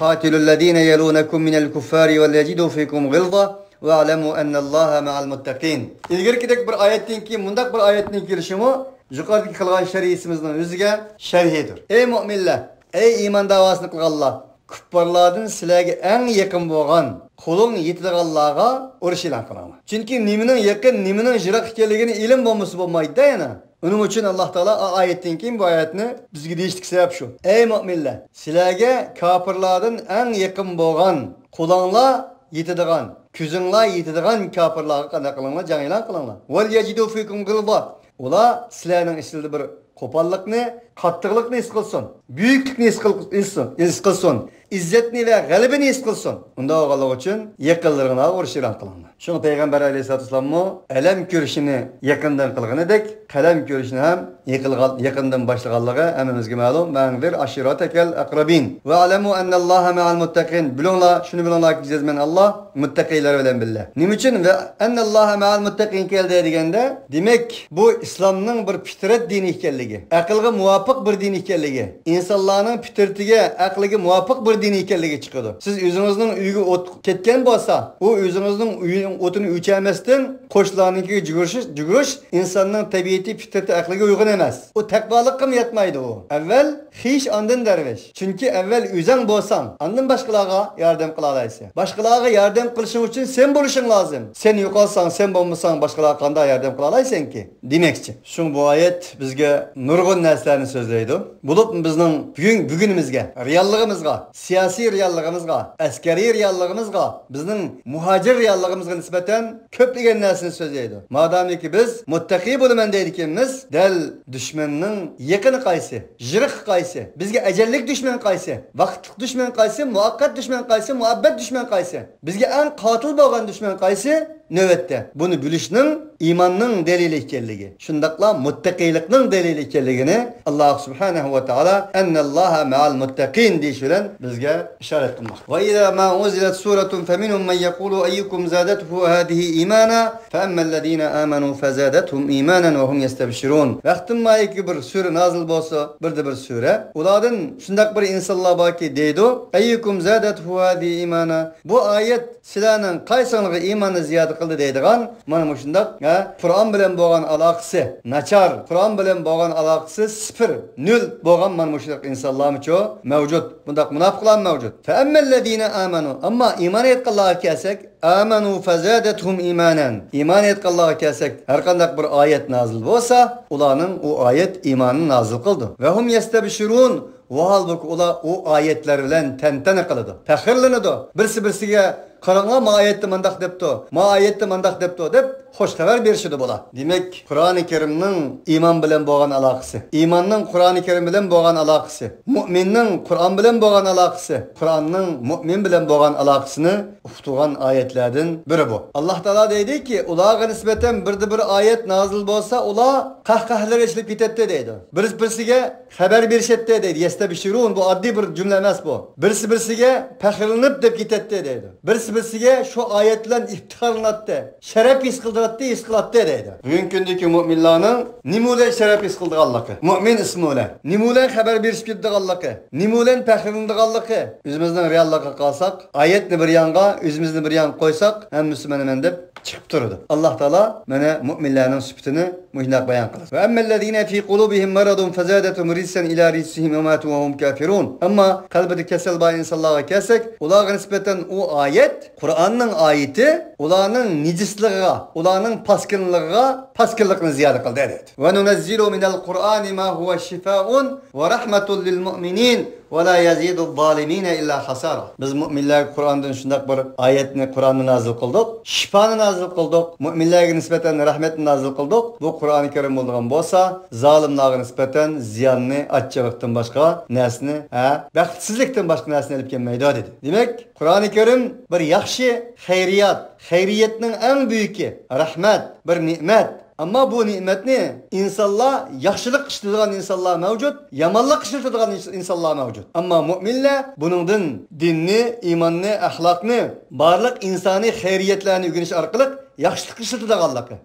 قاتلوا الذين يلونكم من الكفار وليجدوا فيكم غلظة واعلموا أن الله مع المتقين. ئىلگىرىكىدەك بىر ئايەتتىن كېيىن مۇنداق بىر ئايەتنىڭ كېلىشىمۇ يۇقىرىدىكى قىلغان شەرھىسىمىزنىڭ ئۆزىگە شەرھىدۇر. ئەي مۆمىنلەر، ئەي ئىمان داۋاسىنى قىلغانلار! كۇپپارلاردىن سىلەرگە ئەڭ يېقىن بولغان، قولۇڭ يېتىدىغانلارغا ئۇرۇش ئېلان قىلىڭلار. چۈنكى نېمىنىڭ يېقىن، نېمىنىڭ يىراق ئىكەنلىكىنى ئىلىم بولمىسا بولمايدۇ-دە يەنە. ئۇنىڭ ئۈچۈن ئاللا تائالا ئا-، ئايەتتىن كېيىن بۇ ئايەتنى بىزگە دېيىشلىك سەۋەب شۇ. ئەي مۆمىنلەر، سىلەرگە كاپىرلاردىن ئەڭ يېقىن بولغان، قولۇڭلار يېتىدىغان، كۆزۈڭلار يېتىدىغان كاپىرلارغا قانداق قىلىڭلار؟ جەڭ ئېلان قىلىڭلار. وليجدوا فيكم غلظة. ئۇلار سىلەرنىڭ ئىچىدە بىر قوپاللىقنى، قاتتىقلىقنى ھېس قىلسۇن، بۈيۈكلۈكنى ھېس قىل-، ھېس قىلسۇن، ھېس قىلسۇن، ئىززەتنى ۋە غەلىبىنى ھېس قىلسۇن. ئۇنداق بولغانلىقى ئۈچۈن يېقىنلىرىڭلارغا ئۇرۇش ئېلان قىلىڭلار. شۇڭا پەيغەمبەر ئەلەيھىسسالاتۇ ۋەسسالاممۇ ئەلەم كۆرۈشىنى يېقىندىن قىلغىنىدەك، قەلەم كۆرۈشنى ھەم يېقىلغان-، يېقىندىن باشلىغانلىقى ھەممىمىزگە مەلۇم. «وأنذر عشيرتك الأقربين واعلموا أن الله مع المتقين». بىلىڭلار، شۇنى بىلىڭلاركى، جەزمەن ئاللا مۇتتەقىيلار بىلەن بىللە. نېمە ئۈچۈن «وأن الله مع المتقين» كەلدى دېگەندە، دېمەك، بۇ ئىسلامنىڭ بىر پىترەت دىنى ئىكەنلىكى، ئەقىلگە مۇۋاپىق بىر دىن ئىكەنلىكى، ئىنسانلارنىڭ پىترىتىگە، ئەقلىگە مۇۋاپىق بىر دىن ئىكەنلىكى چىقىدۇ. سىز ئۆزىڭىزنىڭ ئۆيىگە ئوت كەتكەن بولسا، ئۇ ئۆزىڭىزنىڭ ئۆيىنىڭ ئوتىنى ئۆچۈرمەستىن، قوشنىلارنىڭكىگە جۈگۈرۈش، جۈگۈرۈش ئىنساننىڭ تەبىئىتى، پىترىتى، ئەقلىگە ئۇيغۇن ئەمەس. ئۇ تەقۋالىققىمۇ ياتمايدۇ ئۇ. ئەۋۋەل خىش، ئاندىن دەرۋىش. چۈنكى ئەۋۋەل ئۆزەڭ بولساڭ، ئاندىن باشقىلارغا ياردەم قىلالايسەن. باشقىلارغا ياردەم قىلىشىڭ ئۈچۈن سەن بولۇشۇڭ لازىم. سەن يوقالساڭ، سەن بولمىساڭ، باشقىلارغا قانداق ياردەم قىلالايسەنكى؟ دېمەكچى. شۇڭا بۇ ئايەت بىزگە نۇرغۇن نەرسىلەرنى سۆزلەيدۇ. بولۇپمۇ بىزنىڭ بۈگۈن، بۈگۈنىمىزگە، رېئاللىقىمىزغا، سىياسىي رېئاللىقىمىزغا، ئەسكەرىي رېئاللىقىمىزغا، بىزنىڭ مۇھاجىر رېئاللىقىمىزغا نىسبەتەن كۆپلىگەن نەرسىنى سۆزلەيدۇ. مادامىكى بىز مۇتتەقىي بولىمەن دەيدىكەنمىز، دەل دۈشمەننىڭ يېقىنى قايسى، يىراقى قايسى، بىزگە ئەجەللىك دۈشمەن قايسى، ۋاقىتلىق دۈشمەن قايسى، مۇۋەققەت دۈشمەن قايسى، مۇئەببەت دۈشمەن قايسى، بىزگە ئەڭ قاتىل بولغان دۈشمەن قايسى؟ نۆۋەتتە، بۇنى بىلىشنىڭ ئىماننىڭ دەلىلى ئىكەنلىكى، شۇنداقلا مۇتتەقىيلىقنىڭ دەلىلى ئىكەنلىكىنى ئاللا سۇبھانەھۇ ۋە تائالا «أن الله مع المتقين» دېيىش بىلەن بىزگە ئىشارەت قىلماقتا. «وإذا ما أنزلت سورة فمنهم من يقول أيكم زادته هذه إيمانا فأما الذين آمنوا فزادتهم إيمانا وهم يستبشرون». ۋاقتىمايىكى بىر سۈرە نازىل بولسا، بىردە بىر سۈرە، ئۇلاردىن شۇنداق بىر ئىنسانلار باركى دەيدۇ، «أيكم زادته هذه إيمانا»، بۇ ئايەت سىلەرنىڭ قايسىڭلارغا ئىماننى زىيادە قىلدى دەيدىغان، مانا مۇشۇنداق، ھە، قۇرئان بىلەن بولغان ئالاقىسى ناچار، قۇرئان بىلەن بولغان ئالاقىسى سىفىر، نۆل بولغان مانا مۇشۇنداق ئىنسانلارمۇچۇ مەۋجۇت، بۇنداق مۇناپىقلارمۇ مەۋجۇت. فأما الذين آمنوا، ئەمما ئىمان ئېيتقانلارغا كەلسەك، آمنوا فزادتهم إيمانا، ئىمان ئېيتقانلارغا كەلسەك، ھەرقانداق بىر ئايەت نازىل بولسا، ئۇلارنىڭ ئۇ ئايەت ئىمانىنى نازىل قىلىدۇ. وهم يستبشرون، ۋاھالبۇكى، ئۇلار ئۇ ئايەتلەر بىلەن تەنتەنە قىلىدۇ، پەخىرلىنىدۇ. بىرسى بىرسىگە، «قاراڭلار، ما ئايەتتە مانداق دەپتۇ، ما ئايەتتە مانداق دەپتۇ» دەپ خوش خەۋەر بېرىشىدۇ بۇلار. دېمەك، قۇرئانى كەرىمنىڭ ئىمان بىلەن بولغان ئالاقىسى، ئىماننىڭ قۇرئانى كەرىم بىلەن بولغان ئالاقىسى، مۇئمىننىڭ قۇرئان بىلەن بولغان ئالاقىسى، قۇرئاننىڭ مۇئمىن بىلەن بولغان ئالاقىسىنى ئۇقتۇرغان ئايەتلەردىن بىرى بۇ. ئاللا تائالا دەيدىكى، ئۇلارغا نىسبەتەن بىردە بىر ئايەت نازىل بولسا، ئۇلار قەھقەھىلەر ئېچىلىپ كېتەتتى دەيدۇ. بىرسى بىرسىگە خەۋەر بېرىشەتتى دەيدۇ. يەستەبشىرۇن، بۇ ئاددىي بىر جۈملە ئەمەس بۇ. بىرسى بىرسىگە پەخىرلىنىپ دەپ كېتەتتى دەيدۇ. بىرسى بىرسىگە شۇ ئايەت بىلەن ئىپتىخارلىناتتى، شەرەپ ھېس قىلدۇراتتى، ھېس قىلاتتى دەيدۇ. بۈگۈنكى كۈندىكى مۇئمىنلارنىڭ نېمە بىلەن شەرەپ ھېس قىلىدىغانلىقى، مۇئمىن ئىسمى بىلەن نېمە بىلەن خەۋەر بېرىشىپ كېتىدىغانلىقى، نېمە بىلەن پەخىرلىنىدىغانلىقى، ئۆزىمىزنىڭ رېئاللىقىغا قارىساق، ئايەتنى بىر يانغا، ئۆزىمىزنى بىر يانغا قويساق، ھەممىسى مەن-مەن دەپ چىقىپ تۇرىدۇ. ئاللا تائالا مانا مۇئمىنلارنىڭ سۈپىتىنى مۇشۇنداق بايان قىلدى. وأما الذين في قلوبهم مرض فزادتهم رجسا إلى رجسهم وماتوا وهم كافرون. ئەمما قەلبىدە كېسەل بار ئىنسانلارغا كەلسەك، ئۇلارغا نىسبەتەن ئۇ ئايەت، قۇرئاننىڭ ئايىتى، ئۇلارنىڭ نىجىسلىقىغا، ئۇلارنىڭ پاسكىنلىقىغا پاسكىنلىقنى زىيادە قىلدى، دەيدۇ. وننزل من القرآن ما هو شفاء ورحمة للمؤمنين ولا يزيد الظالمين إلا خسارا. بىز مۇئمىنلەرگە قۇرئاندىن شۇنداق بىر ئايەتنى، قۇرئاننى نازىل قىلدۇق، شىپانى نازىل قىلدۇق. مۇئمىنلەرگە نىسبەتەن رەھمەتنى نازىل قىلدۇق. بۇ قۇرئانى كەرىم بولىدىغان بولسا، زالىملارغا نىسبەتەن زىياننى، ئاچچىقلىقتىن باشقا نەرسىنى، ھە، بەختسىزلىكتىن باشقا نەرسىنى ئېلىپ كەلمەيدۇ، دېدى. دېمەك، قۇرئانى كەرىم بىر ياخشى خەيرىيات، خەيرىيەتنىڭ ئەڭ بۈيۈكى، رەھمەت، بىر نېمەت. ئەمما بۇ نېمەتنى ئىنسانلار، ياخشىلىق ئىشلىتىدىغان ئىنسانلار مەۋجۇت، يامانلىق ئىشلىتىدىغان ئىنس-، ئىنسانلار مەۋجۇت. ئەمما مۇئمىنلار بۇنىڭدىن دىننى، ئىماننى، ئەخلاقنى، بارلىق ئىنسانىي خەيرىيەتلەرنى ئۆگىنىش ئارقىلىق ياخشىلىققا ئىشلىتىدىغانلىقى.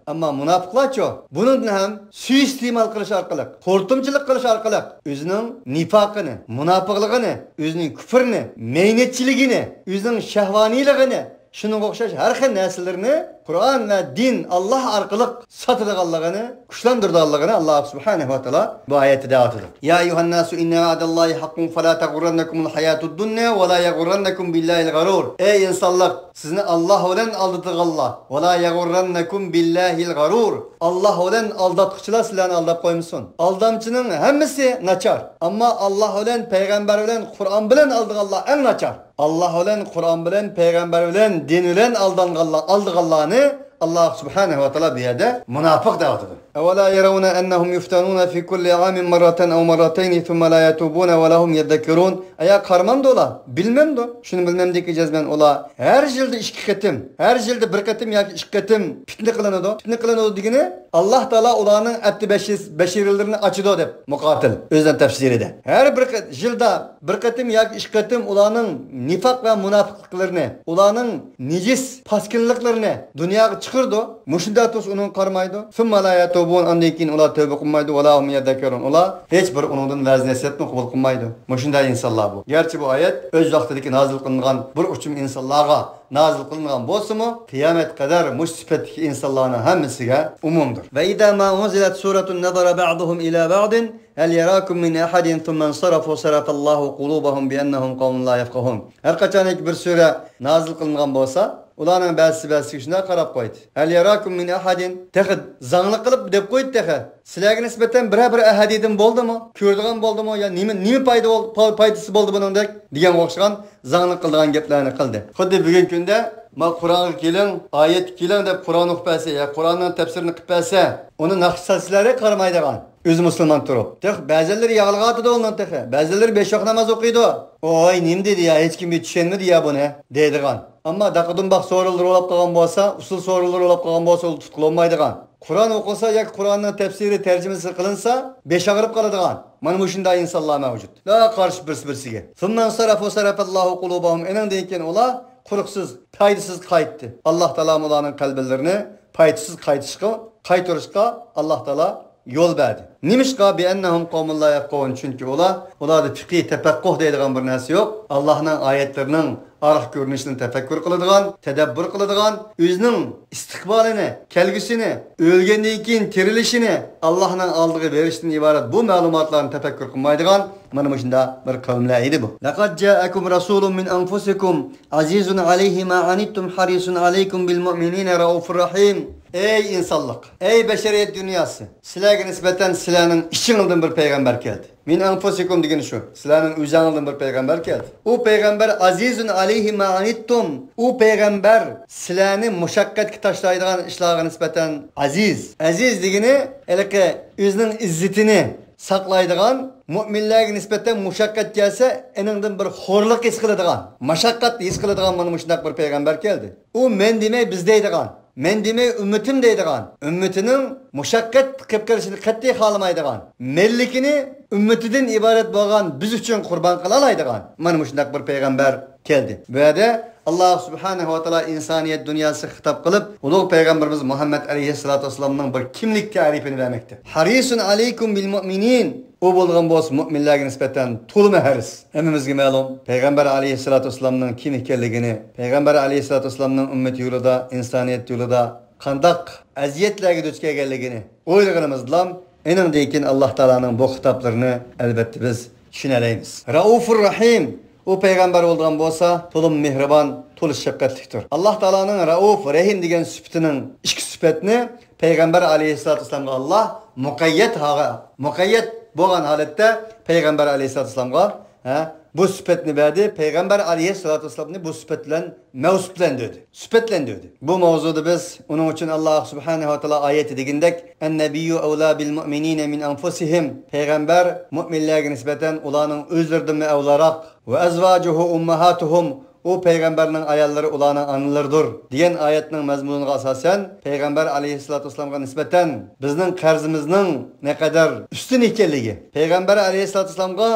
ئەمما مۇناپىقلارچۇ؟ بۇنىڭدىن ھەم سۇيىئىستېمال قىلىش ئارقىلىق، خورتۇمچىلىق قىلىش ئارقىلىق ئۆزىنىڭ نىپاقىنى، مۇناپىقلىقىنى، ئۆزىنىڭ كۇفرىنى، مەينەتچىلىكىنى، ئۆزىنىڭ شەھۋانىيلىقىنى، شۇنىڭغا ئوخشاش ھەر خىل نەرسىلىرىنى قۇرئان ۋە دىن، ئاللا ئارقىلىق ساتىدىغانلىقىنى، كۈچلەندۈرىدىغانلىقىنى ئاللا سۇبھانەھۇ ۋە تائالا بۇ ئايەتتە دەۋاتىدۇ. يا أيها الناس إن وعد الله حق فلا تغرنكم الحياة الدنيا ولا يغرنكم بالله الغرور. ئەي ئىنسانلار، سىزنى ئاللا بىلەن ئالدىتىدىغانلار، ولا يغرنكم بالله الغرور، ئاللا بىلەن ئالداتقۇچىلار سىلەرنى ئالداپ قويمىسۇن. ئالدامچىنىڭ ھەممىسى ناچار. ئەمما ئاللا بىلەن، پەيغەمبەر بىلەن، قۇرئان بىلەن ئالدىغانلار ئەڭ ناچار. ئاللا بىلەن، قۇرئان بىلەن، پەيغەمبەر بىلەن، دىن بىلەن ئالدانغانلار، ئالدىغانلارنى ئاللاھ سۇبھانەھۇ ۋە تائالا بۇ يەردە مۇناپىق دەۋاتىدۇ. أولا يرون أنهم يفتنون في كل عام مرة أو مرتين ثم لا يتوبون ولا هم يذكرون. ئايا قارىمامدۇ ئۇلار؟ بىلمەمدۇ؟ شۇنى بىلمەمدىكى جەزمەن ئۇلار ھەر يىلدا ئىككى قېتىم، ھەر يىلدا بىر قېتىم ياكى ئىككى قېتىم پىتنە قىلىنىدۇ. پىتنە قىلىنىدۇ دېگىنى، ئاللاھ تائالا ئۇلارنىڭ ئەپتى بەشىر-، بەشىرىلىرىنى ئاچىدۇ دەپ مۇقاتىل ئۆزىنىڭ تەپسىرىدە. ھەر بىر قېت-، يىلدا بىر قېتىم ياكى ئىككى قېتىم ئۇلارنىڭ نىفاق ۋە مۇناپىقلىقلىرىنى، ئۇلارنىڭ نىجىس پاسكىنلىقلىرىنى دۇنياغا چىقىرىدۇ. مۇشۇنداق تۇرسا ئۇنىڭغا قارىمايدۇ. ثم لا يتوبون، ئاندىن كېيىن ئۇلار تەۋبە قىلمايدۇ. ولا هم يذكرون، ئۇلار ھېچ بىر ئۇنىڭدىن ۋەز نەسىھەتنى قوبۇل قىلمايدۇ. مۇشۇنداق ئىنسانلار بۇ. گەرچە بۇ ئايەت ئۆز ۋاقتىدىكى نازىل قىلىنغان بىر ئۇچۇم ئىنسانلارغا نازىل قىلىنغان بولسىمۇ، قىيامەت قەدەر مۇشۇ سۈپەتتىكى ئىنسانلارنىڭ ھەممىسىگە ئومۇمدۇر. وإذا ما أنزلت سورة نظر بعضهم إلى بعض هل يراكم من أحد ثم انصرفوا صرف الله قلوبهم بأنهم قوم لا يفقهون. ھەر قاچانكى بىر سۈرە نازىل قىلىنغان بولسا، ئۇلارنىڭ بەزىسى بەزىسىگە شۇنداق قاراپ قويدى. هل يراكم من أحد، تېخى زاڭلىق قىلىپ دەپ قويدى تېخى. سىلەرگە نىسبەتەن بىرەر بىر ئەھەدىدىن بولدىمۇ؟ كۆرىدىغان بولدىمۇ؟ يا نېمە، نېمە پايدا بول-، پا-، پايدىسى بولدى بۇنىڭدەك؟ دېگەنگە ئوخشىغان زاڭلىق قىلىدىغان گەپلەرنى قىلدى. خۇددى بۈگۈنكى كۈندە، ما قۇرئانغا كېلىڭ، ئايەتكە كېلىڭ دەپ قۇرئان ئوقۇپ بەرسە، يا قۇرئاننىڭ تەپسىرىنى قىلىپ بەرسە، ئۇنى ناخشا سالسىلەرلا قارىمايدىغان. ئۆزى مۇسۇلمان تۇرۇپ. تېخى بەزىلىرى يىغلىغاتىدۇ ئۇنىڭ تېخى. بەزىلىرى بەش ۋاق ناماز ئوقۇيدۇ. ۋاي، نېمە دېدى يا، ھېچكىم چۈشەنمىدى يا بۇنى، دەيدىغان. ئەمما داقا-دۇمباق سورۇنلىرى بولاپ قالغان بولسا، ئۇسسۇل سورۇنلىرى بولاپ قالغان بولسا، ئۇ تۇتقىلى بولمايدىغان. قۇرئان ئوقۇلسا ياكى قۇرئاننىڭ تەپسىرى، تەرجىمىسى قىلىنسا، بېشى ئاغرىپ قالىدىغان. مانا مۇشۇنداق ئىنسانلار مەۋجۇت. لا قارشى بىرسى بىرسىگە. ثم انصرفوا صرف الله قلوبهم. ئېنىڭدىن كېيىن ئۇلار قۇرۇقسىز، پايدىسىز قايتتى. ئاللاھ تائالا ئۇلارنىڭ قەلبلىرىنى پايدىسىز قايتىشقا، قايتۇرۇشقا ئاللاھ تائالا يول بەردى. نېمىشقا؟ بأنهم قوم لا يفقهون. چۈنكى ئۇلار، ئۇلاردا پىقىھ، تەپەققۇھ دەيدىغان بىر نەرسە يوق. ئاللاھنىڭ ئايەتلىرىنىڭ ئارقا كۆرۈنۈشىنى تەپەككۇر قىلىدىغان، تەدەببۇر قىلىدىغان، ئۆزىنىڭ ئىستىقبالىنى، كەلگۈسىنى، ئۆلگەندىن كېيىن تىرىلىشىنى، ئاللاھنىڭ ئالدىغا بېرىشتىن ئىبارەت بۇ مەلۇماتلارنى تەپەككۇر قىلمايدىغان مانا مۇشۇنداق بىر قەۋملەر ئىدى بۇ. لقد جاءكم رسول من أنفسكم عزيز عليه ما عنتم حريص عليكم بالمؤمنين رءوف رحيم. ئەي ئىنسانلىق، ئەي بەشەرىيەت دۇنياسى، سىلەرگە نىسبەتەن سىلەرنىڭ ئىچىڭىزدىن بىر پەيغەمبەر كەلدى. من أنفسكم دېگىنى شۇ، سىلەرنىڭ ئۆزۈڭىزدىن بىر پەيغەمبەر كەلدى. ئۇ پەيغەمبەر عزيز عليه ما عنتم، ئۇ پەيغەمبەر سىلەرنى مۇشەققەتكە تاشلايدىغان ئىشلارغا نىسبەتەن ئەزىز. ئەزىز دېگىنى ھېلىقى ئۆزىنىڭ ئىززىتىنى ساقلايدىغان، مۇئمىنلەرگە نىسبەتەن مۇشەققەت كەلسە، ئېنىڭدىن بىر خورلۇق ھېس قىلىدىغان، مۇشەققەت ھېس قىلىدىغان مانا مۇشۇنداق بىر پەيغەمبەر كەلدى. ئۇ مەن دېمەي بىز دەيدىغان، مەن دېمەي ئۈممىتىم دەيدىغان، ئۈممىتىنىڭ مۇشەققەت قېلىپ قېلىشىنى قەتئىي خالىمايدىغان، مەنلىكىنى ئۈممىتىدىن ئىبارەت بولغان بىز ئۈچۈن قۇربان قىلالايدىغان مانا مۇشۇنداق بىر پەيغەمبەر كەلدى. بۇ يەردە ئاللاھ سۇبھانەھۇ ۋە تائالا ئىنسانىيەت دۇنياسىغا خىتاب قىلىپ، ئۇلۇغ پەيغەمبىرىمىز مۇھەممەد ئەلەيھىسسالاتۇ ۋەسسالامنىڭ بىر كىملىك تەرىپىنى بەرمەكتە. ھەرىسۇن ئەلەيكۇم بىل مۇئمىنىن. ئۇ بولغان بولسا مۇئمىنلەرگە نىسبەتەن تولىمۇ ھەرىس. ھەممىمىزگە مەلۇم، پەيغەمبەر ئەلەيھىسسالاتۇ ۋەسسالامنىڭ كىم ئىكەنلىكىنى، پەيغەمبەر ئەلەيھىسسالاتۇ ۋەسسالامنىڭ ئۈممىتى يولىدا، ئىنسانىيەت يولىدا قانداق ئەزىيەتلەرگە دۇچ كەلگەنلىكىنى ئويلىغىنىمىزدىلا، ئېنىڭدىن كېيىن ئاللاھ تائالانىڭ بۇ خىتابلىرىنى ئەلۋەتتە بىز چۈشىنەلەيمىز. رەئۇفۇر رەھىم. ئۇ پەيغەمبەر بولىدىغان بولسا، تولىمۇ مېھرىبان، تولىمۇ شەپقەتلىكتۇر. ئاللاھ تائالانىڭ رەئۇف، رەھىم دېگەن سۈپىتىنىڭ ئىككى سۈپەتنى پەيغەمبەر ئەلەيھىسسالاتۇ ۋەسسالامغا ئاللاھ مۇقەييەت ھاغا-، مۇقەييەت بولغان ھالەتتە پەيغەمبەر ئەلەيھىسسالاتۇ ۋەسسالامغا، ھە، بۇ سۈپەتنى بەردى. پەيغەمبەر ئەلەيھىسسالاتۇ ۋەسسالامنى بۇ سۈپەت بىلەن مەۋسۇپلەندۈردى، سۈپەتلەندۈردى. بۇ ماۋزۇدا بىز ئۇنىڭ ئۈچۈن ئاللاھ سۇبھانەھۇ ۋە تائالا ئايەتتە دېگىنىدەك، النبي أولى بالمؤمنين من أنفسهم. پەيغەمبەر مۇئمىنلەرگە نىسبەتەن ئۇلارنىڭ ئۆزلىرىدىنمۇ ئەۋلاراق. وأزواجه أمهاتهم. ئۇ پەيغەمبەرنىڭ ئاياللىرى ئۇلارنىڭ ئانىلىرىدۇر، دېگەن ئايەتنىڭ مەزمۇنىغا ئاساسەن، پەيغەمبەر ئەلەيھىسسالاتۇ ۋەسسالامغا نىسبەتەن بىزنىڭ قەرزىمىزنىڭ نەقەدەر ئۈستۈن ئىكەنلىكى، پەيغەمبەر ئەلەيھىسسالاتۇ ۋەسسالامغا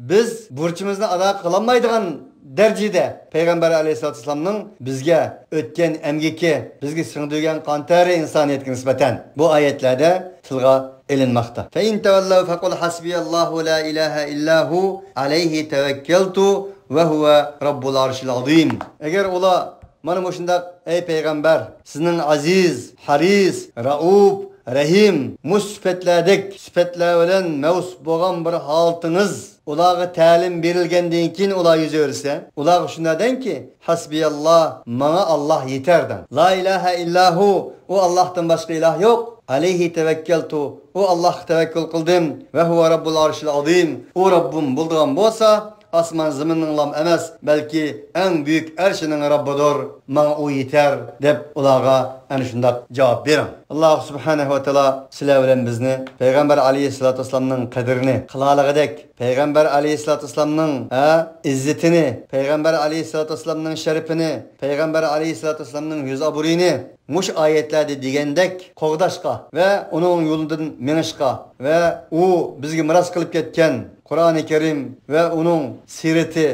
بىز بۇرچىمىزنى ئادا قىلالمايدىغان دەرىجىدە پەيغەمبەر ئەلەيھىسسالاتۇ ۋەسسالامنىڭ بىزگە ئۆتكەن ئەمگىكى، بىزگە سىڭدۈرگەن قان تەرى ئىنسانىيەتكە نىسبەتەن بۇ ئايەتلەردە تىلغا ئېلىنماقتا. فإن تولوا فقل حسبي الله لا إله إلا هو عليه توكلت وهو رب العرش العظيم. ئەگەر ئۇلار مانا مۇشۇنداق، ئەي پەيغەمبەر، سىزنىڭ ئەزىز، ھەرىس، رەئۇپ، رەھىم، مۇشۇ سۈپەتلەردەك سۈپەتلەر بىلەن مەۋسۇپ بولغان بىر ھالىتىڭىز ئۇلارغا تەلىم بېرىلگەندىن كېيىن ئۇلار يۈز ئۆرۈسە، ئۇلارغا شۇنداق دەڭكى، ھەسبىياللا، ماڭا ئاللاھ يېتەر دەڭ. لا ئىلاھە ئىللا ھۇ، ئۇ ئاللاھتىن باشقا ئىلاھ يوق. ئەلەيھى تەۋەككەلتۇ، ئۇ ئاللاھقا تەۋەككۈل قىلدىم. ۋە ھۇۋە رەببۇل ئەرشىل ئەزىم، ئۇ رەببىم بولىدىغان بولسا، ئاسمان زېمىننىڭلام ئەمەس، بەلكى ئەڭ بۈيۈك ئەرشىنىڭ رەببىدۇر. ماڭا ئۇ يېتەر، دەپ ئۇلارغا ئەنە شۇنداق جاۋاب بېرىڭ. ئاللاھ سۇبھانەھۇ ۋە تائالا سىلەر بىلەن بىزنى پەيغەمبەر ئەلەيھىسسالاتۇ ۋەسسالامنىڭ قەدرىنى، قىلالىغۇدەك پەيغەمبەر ئەلەيھىسسالاتۇ ۋەسسالامنىڭ، ھە، ئىززىتىنى، پەيغەمبەر ئەلەيھىسسالاتۇ ۋەسسالامنىڭ شەرىپىنى، پەيغەمبەر ئەلەيھىسسالاتۇ ۋەسسالامنىڭ يۈز ئابرۇيىنى مۇشۇ ئايەتلەردە دېگەندەك قوغداشقا ۋە ئۇنىڭ يولىدىن مېڭىشقا ۋە ئۇ بىزگە مىراس قىلىپ كەتكەن قۇرئانى كەرىم ۋە ئۇنىڭ سىرىتى،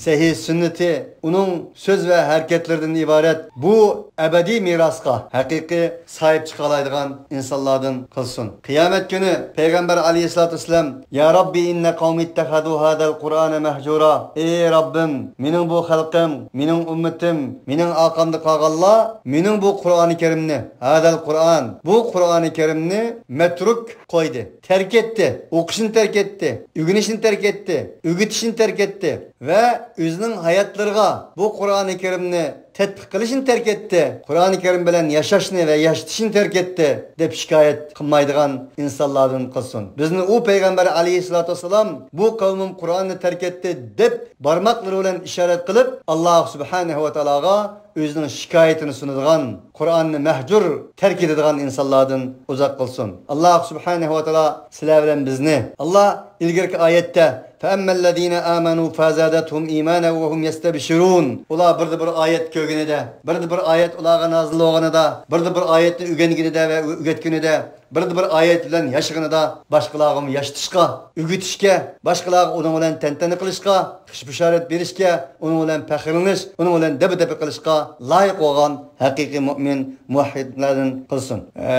سەھىھ سۈننىتى، ئۇنىڭ سۆز ۋە ھەرىكەتلىرىدىن ئىبارەت بۇ ئەبەدىي مىراسقا ھەقىقىي ساھىب چىقالايدىغان ئىنسانلاردىن قىلسۇن. قىيامەت كۈنى پەيغەمبەر ئەلەيھىسسالاتۇ ۋەسسالام، يا ربي إن قومي اتخذوا هذا القرآن مهجورا، ئى رەببىم، مېنىڭ بۇ خەلقىم، مېنىڭ ئۈممىتىم، مېنىڭ ئارقامدا قالغانلار مېنىڭ بۇ قۇرئانى كەرىمنى، ھازال قۇرئان، بۇ قۇرئانى كەرىمنى مەترۇك قويدى، تەرك ئەتتى، ئوقۇشنى تەرك ئەتتى، ئۆگىنىشنى تەرك ئەتتى، ئۆگىتىشنى تەرك ئەتتى ۋە ئۆزىنىڭ ھاياتلىرىغا بۇ قۇرئانى كەرىمنى تەتبىق قىلىشنى تەرك ئەتتى، قۇرئانى كەرىم بىلەن ياشاشنى ۋە ياشىتىشنى تەرك ئەتتى، دەپ شىكايەت قىلمايدىغان ئىنسانلاردىن قىلسۇن. بىزنى ئۇ پەيغەمبەر ئەلەيھىسسالاتۇ ۋەسسالام بۇ قەۋمىم قۇرئاننى تەرك ئەتتى، دەپ بارماقلىرى بىلەن ئىشارەت قىلىپ، ئاللاھ سۇبھانەھۇ ۋە تائالاغا ئۆزىنىڭ شىكايىتىنى سۇنىدىغان، قۇرئاننى مەھجۇر تەرك ئېتىدىغان ئىنسانلاردىن ئۇزاق قىلسۇن. ئاللاھ سۇبھانەھۇ ۋە تائالا سىلەر بىلەن بىزنى، ئاللاھ ئىلگىرىكى ئايەتتە، فأما الذين آمنوا فزادتهم إيمانا وهم يستبشرون. ئۇلار بىردە بىر ئايەت كۆرگىنىدە، بىردە بىر ئايەت ئۇلارغا نازىل بولغىنىدا، بىردە بىر ئايەتنى ئۆگەنگىنىدە ۋە ئۆگەتكىنىدە، بىردە بىر ئايەت بىلەن ياشىغىنىدا باشقىلارغىمۇ ياشىتىشقا، ئۆگىتىشكە، باشقىلارغا ئۇنىڭ بىلەن تەنتەنە قىلىشقا، خۇش بۇشارەت بېرىشكە، ئۇنىڭ بىلەن پەخىرلىنىش، ئۇنىڭ بىلەن دەبدەبە قىلىشقا لايىق بولغان ھەقىقىي مۇئمىن، مۇۋەھھىدلەردىن قىلسۇن. ئە،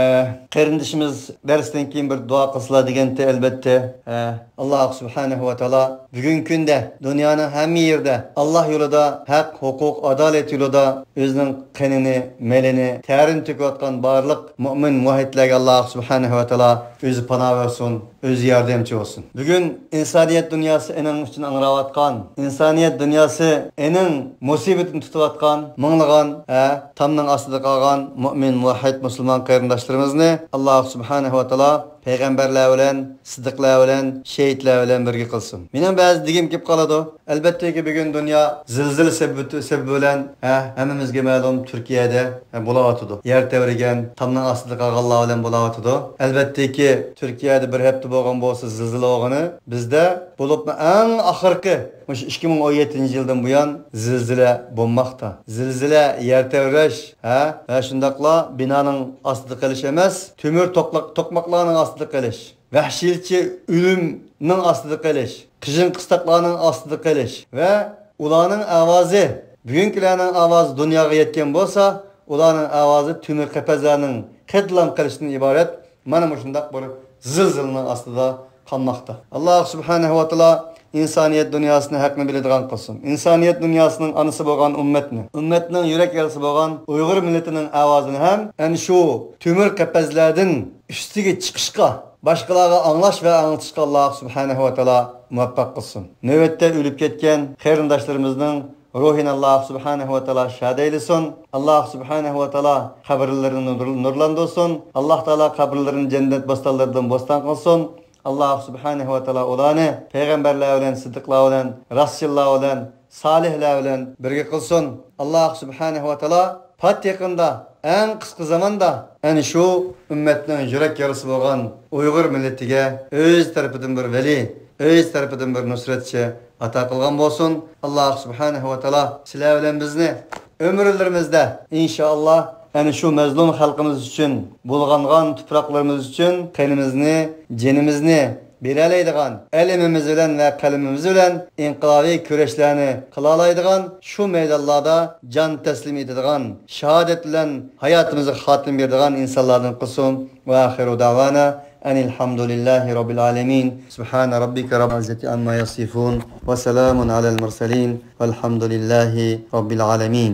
قېرىندىشىمىز دەرستىن كېيىن بىر دۇئا قىلسىلا دېگەنتى، ئەلبەتتە. ئە، ئاللاھ سۇبھانەھۇ ۋە تائالا بۈگۈنكى كۈندە دۇنيانىڭ ھەممە يېرىدە ئاللاھ يولىدا، ھەق، ھوقۇق، ئادالەت يولىدا ئۆزىنىڭ قېنىنى، مېلىنى، تەرىنى تۆكۈۋاتقان بارلىق مۇئمىن مۇۋەھھىدلەرگە ئاللاھ سۇبھانەھۇ ۋە تائالا ئۆزى پاناھ بەرسۇن، ئۆزى ياردەمچى بولسۇن. بۈگۈن ئىنسانىيەت دۇنياسى ئېنىڭ ئۈستىدىن ئاڭراۋاتقان، ئىنسانىيەت دۇنياسى ئېنىڭ مۇسىبىتىنى تۇتۇۋاتقان مىڭلىغان، ھە، تامنىڭ ئاستىدا قالغان مۇئمىن، مۇۋەھھىد، مۇسۇلمان قېرىنداشلىرىمىزنى ئاللاھ سۇبھانەھۇ ۋە تائالا پەيغەمبەرلەر بىلەن، سىددىقلار بىلەن، شېھىتلەر بىلەن بىرگە قىلسۇن. مېنىڭ بەزى دېگۈم كېلىپ قالىدۇ. ئەلبەتتىكى، بۈگۈن دۇنيا زىلزىلە سەۋەبى، سەۋەبى بىلەن، ھە، ھەممىمىزگە مەلۇم، تۈركىيەدە، ھە، بولاۋاتىدۇ. يەر تەۋرىگەن، تامنىڭ ئاستىدا قالغانلار بىلەن بولاۋاتىدۇ. ئەلبەتتىكى، تۈركىيەدە بىر ھەپتە بولغان بولسا زىلزىلە بولغىنى، بىزدە بولۇپمۇ ئەڭ ئاخىرقى مۇشۇ ئىككى مىڭ ئون يەتتىنچى يىلدىن بۇيان زىلزىلە بولماقتا. زىلزىلە، يەر تەۋرەش، ھە، ھە، شۇنداقلا بىنانىڭ ئاستىدا قېلىش ئەمەس، تۆمۈر توقلاق-، توقماقلارنىڭ ئاستىدا قېلىش، ۋەھشىيچە ئۆلۈمنىڭ ئاستىدا قېلىش، قىژىن قىستاقلارنىڭ ئاستىدا قېلىش ۋە ئۇلارنىڭ ئاۋازى، بۈگۈنكىلەرنىڭ ئاۋازى دۇنياغا يەتكەن بولسا، ئۇلارنىڭ ئاۋازى تۆمۈر قەپەسلەرنىڭ قېتىلام قىلىشىدىن ئىبارەت مانا مۇشۇنداق بىر زىلزىلىنىڭ ئاستىدا قالماقتا. ئاللاھ سۇبھانەھۇ ۋە تائالا ئىنسانىيەت دۇنياسىنى ھەقنى بىلىدىغان قىلسۇن. ئىنسانىيەت دۇنياسىنىڭ ئانىسى بولغان ئۈممەتنى، ئۈممەتنىڭ يۈرەك يارىسى بولغان ئۇيغۇر مىللىتىنىڭ ئاۋازىنى ھەم ئەنە شۇ تۆمۈر قەپەسلەردىن ئۈستىگە چىقىشقا، باشقىلارغا ئاڭلاش ۋە ئاڭلىتىشقا ئاللاھ سۇبھانەھۇ ۋە تائالا مۇۋەپپەق قىلسۇن. نۆۋەتتە ئۆلۈپ كەتكەن قېرىنداشلىرىمىزنىڭ روھىنى ئاللاھ سۇبھانەھۇ ۋە تائالا شاد ئەيلىسۇن. ئاللاھ سۇبھانەھۇ ۋە تائالا قەبرىلىرىنى نۇر-، نۇرلاندۇرسۇن. ئاللاھ تائالا قەبرىلىرىنى جەننەت بوستانلىرىدىن بوستان قىلسۇن. ئاللاھ سۇبھانەھۇ ۋە تائالا ئۇلارنى پەيغەمبەرلەر بىلەن، سىددىقلار بىلەن، راستچىللار بىلەن، سالىھلار بىلەن بىرگە قىلسۇن. ئاللاھ سۇبھانەھۇ ۋە تائالا پات يېقىندا، ئەڭ قىسقا زاماندا ئەنە شۇ ئۈممەتنىڭ يۈرەك يارىسى بولغان ئۇيغۇر مىللىتىگە ئۆز تەرىپىدىن بىر ۋەلى، ئۆز تەرىپىدىن بىر نۇسرەتچى ئاتا قىلغان بولسۇن. ئاللاھ سۇبھانەھۇ ۋە تائالا سىلەر بىلەن بىزنى ئۆمۈرلىرىمىزدە، ئىنشائاللاھ، ئەنە شۇ مەزلۇم خەلقىمىز ئۈچۈن، بۇلغانغان تۇپراقلىرىمىز ئۈچۈن قېنىمىزنى، جېنىمىزنى بېرەلەيدىغان، ئەلىمىمىز بىلەن ۋە قەلىمىمىز بىلەن ئىنقىلابىي كۈرەشلەرنى قىلالايدىغان، شۇ مەيدانلاردا جان تەسلىم ئېتىدىغان، شاھادەت بىلەن ھاياتىمىزغا خاتىمە بېرىدىغان ئىنسانلاردىن قىلسۇن. وآخر دعوانا أن الحمد لله رب العالمين. سبحان ربك رب العزة عما يصفون. وسلام على المرسلين. والحمد لله رب العالمين.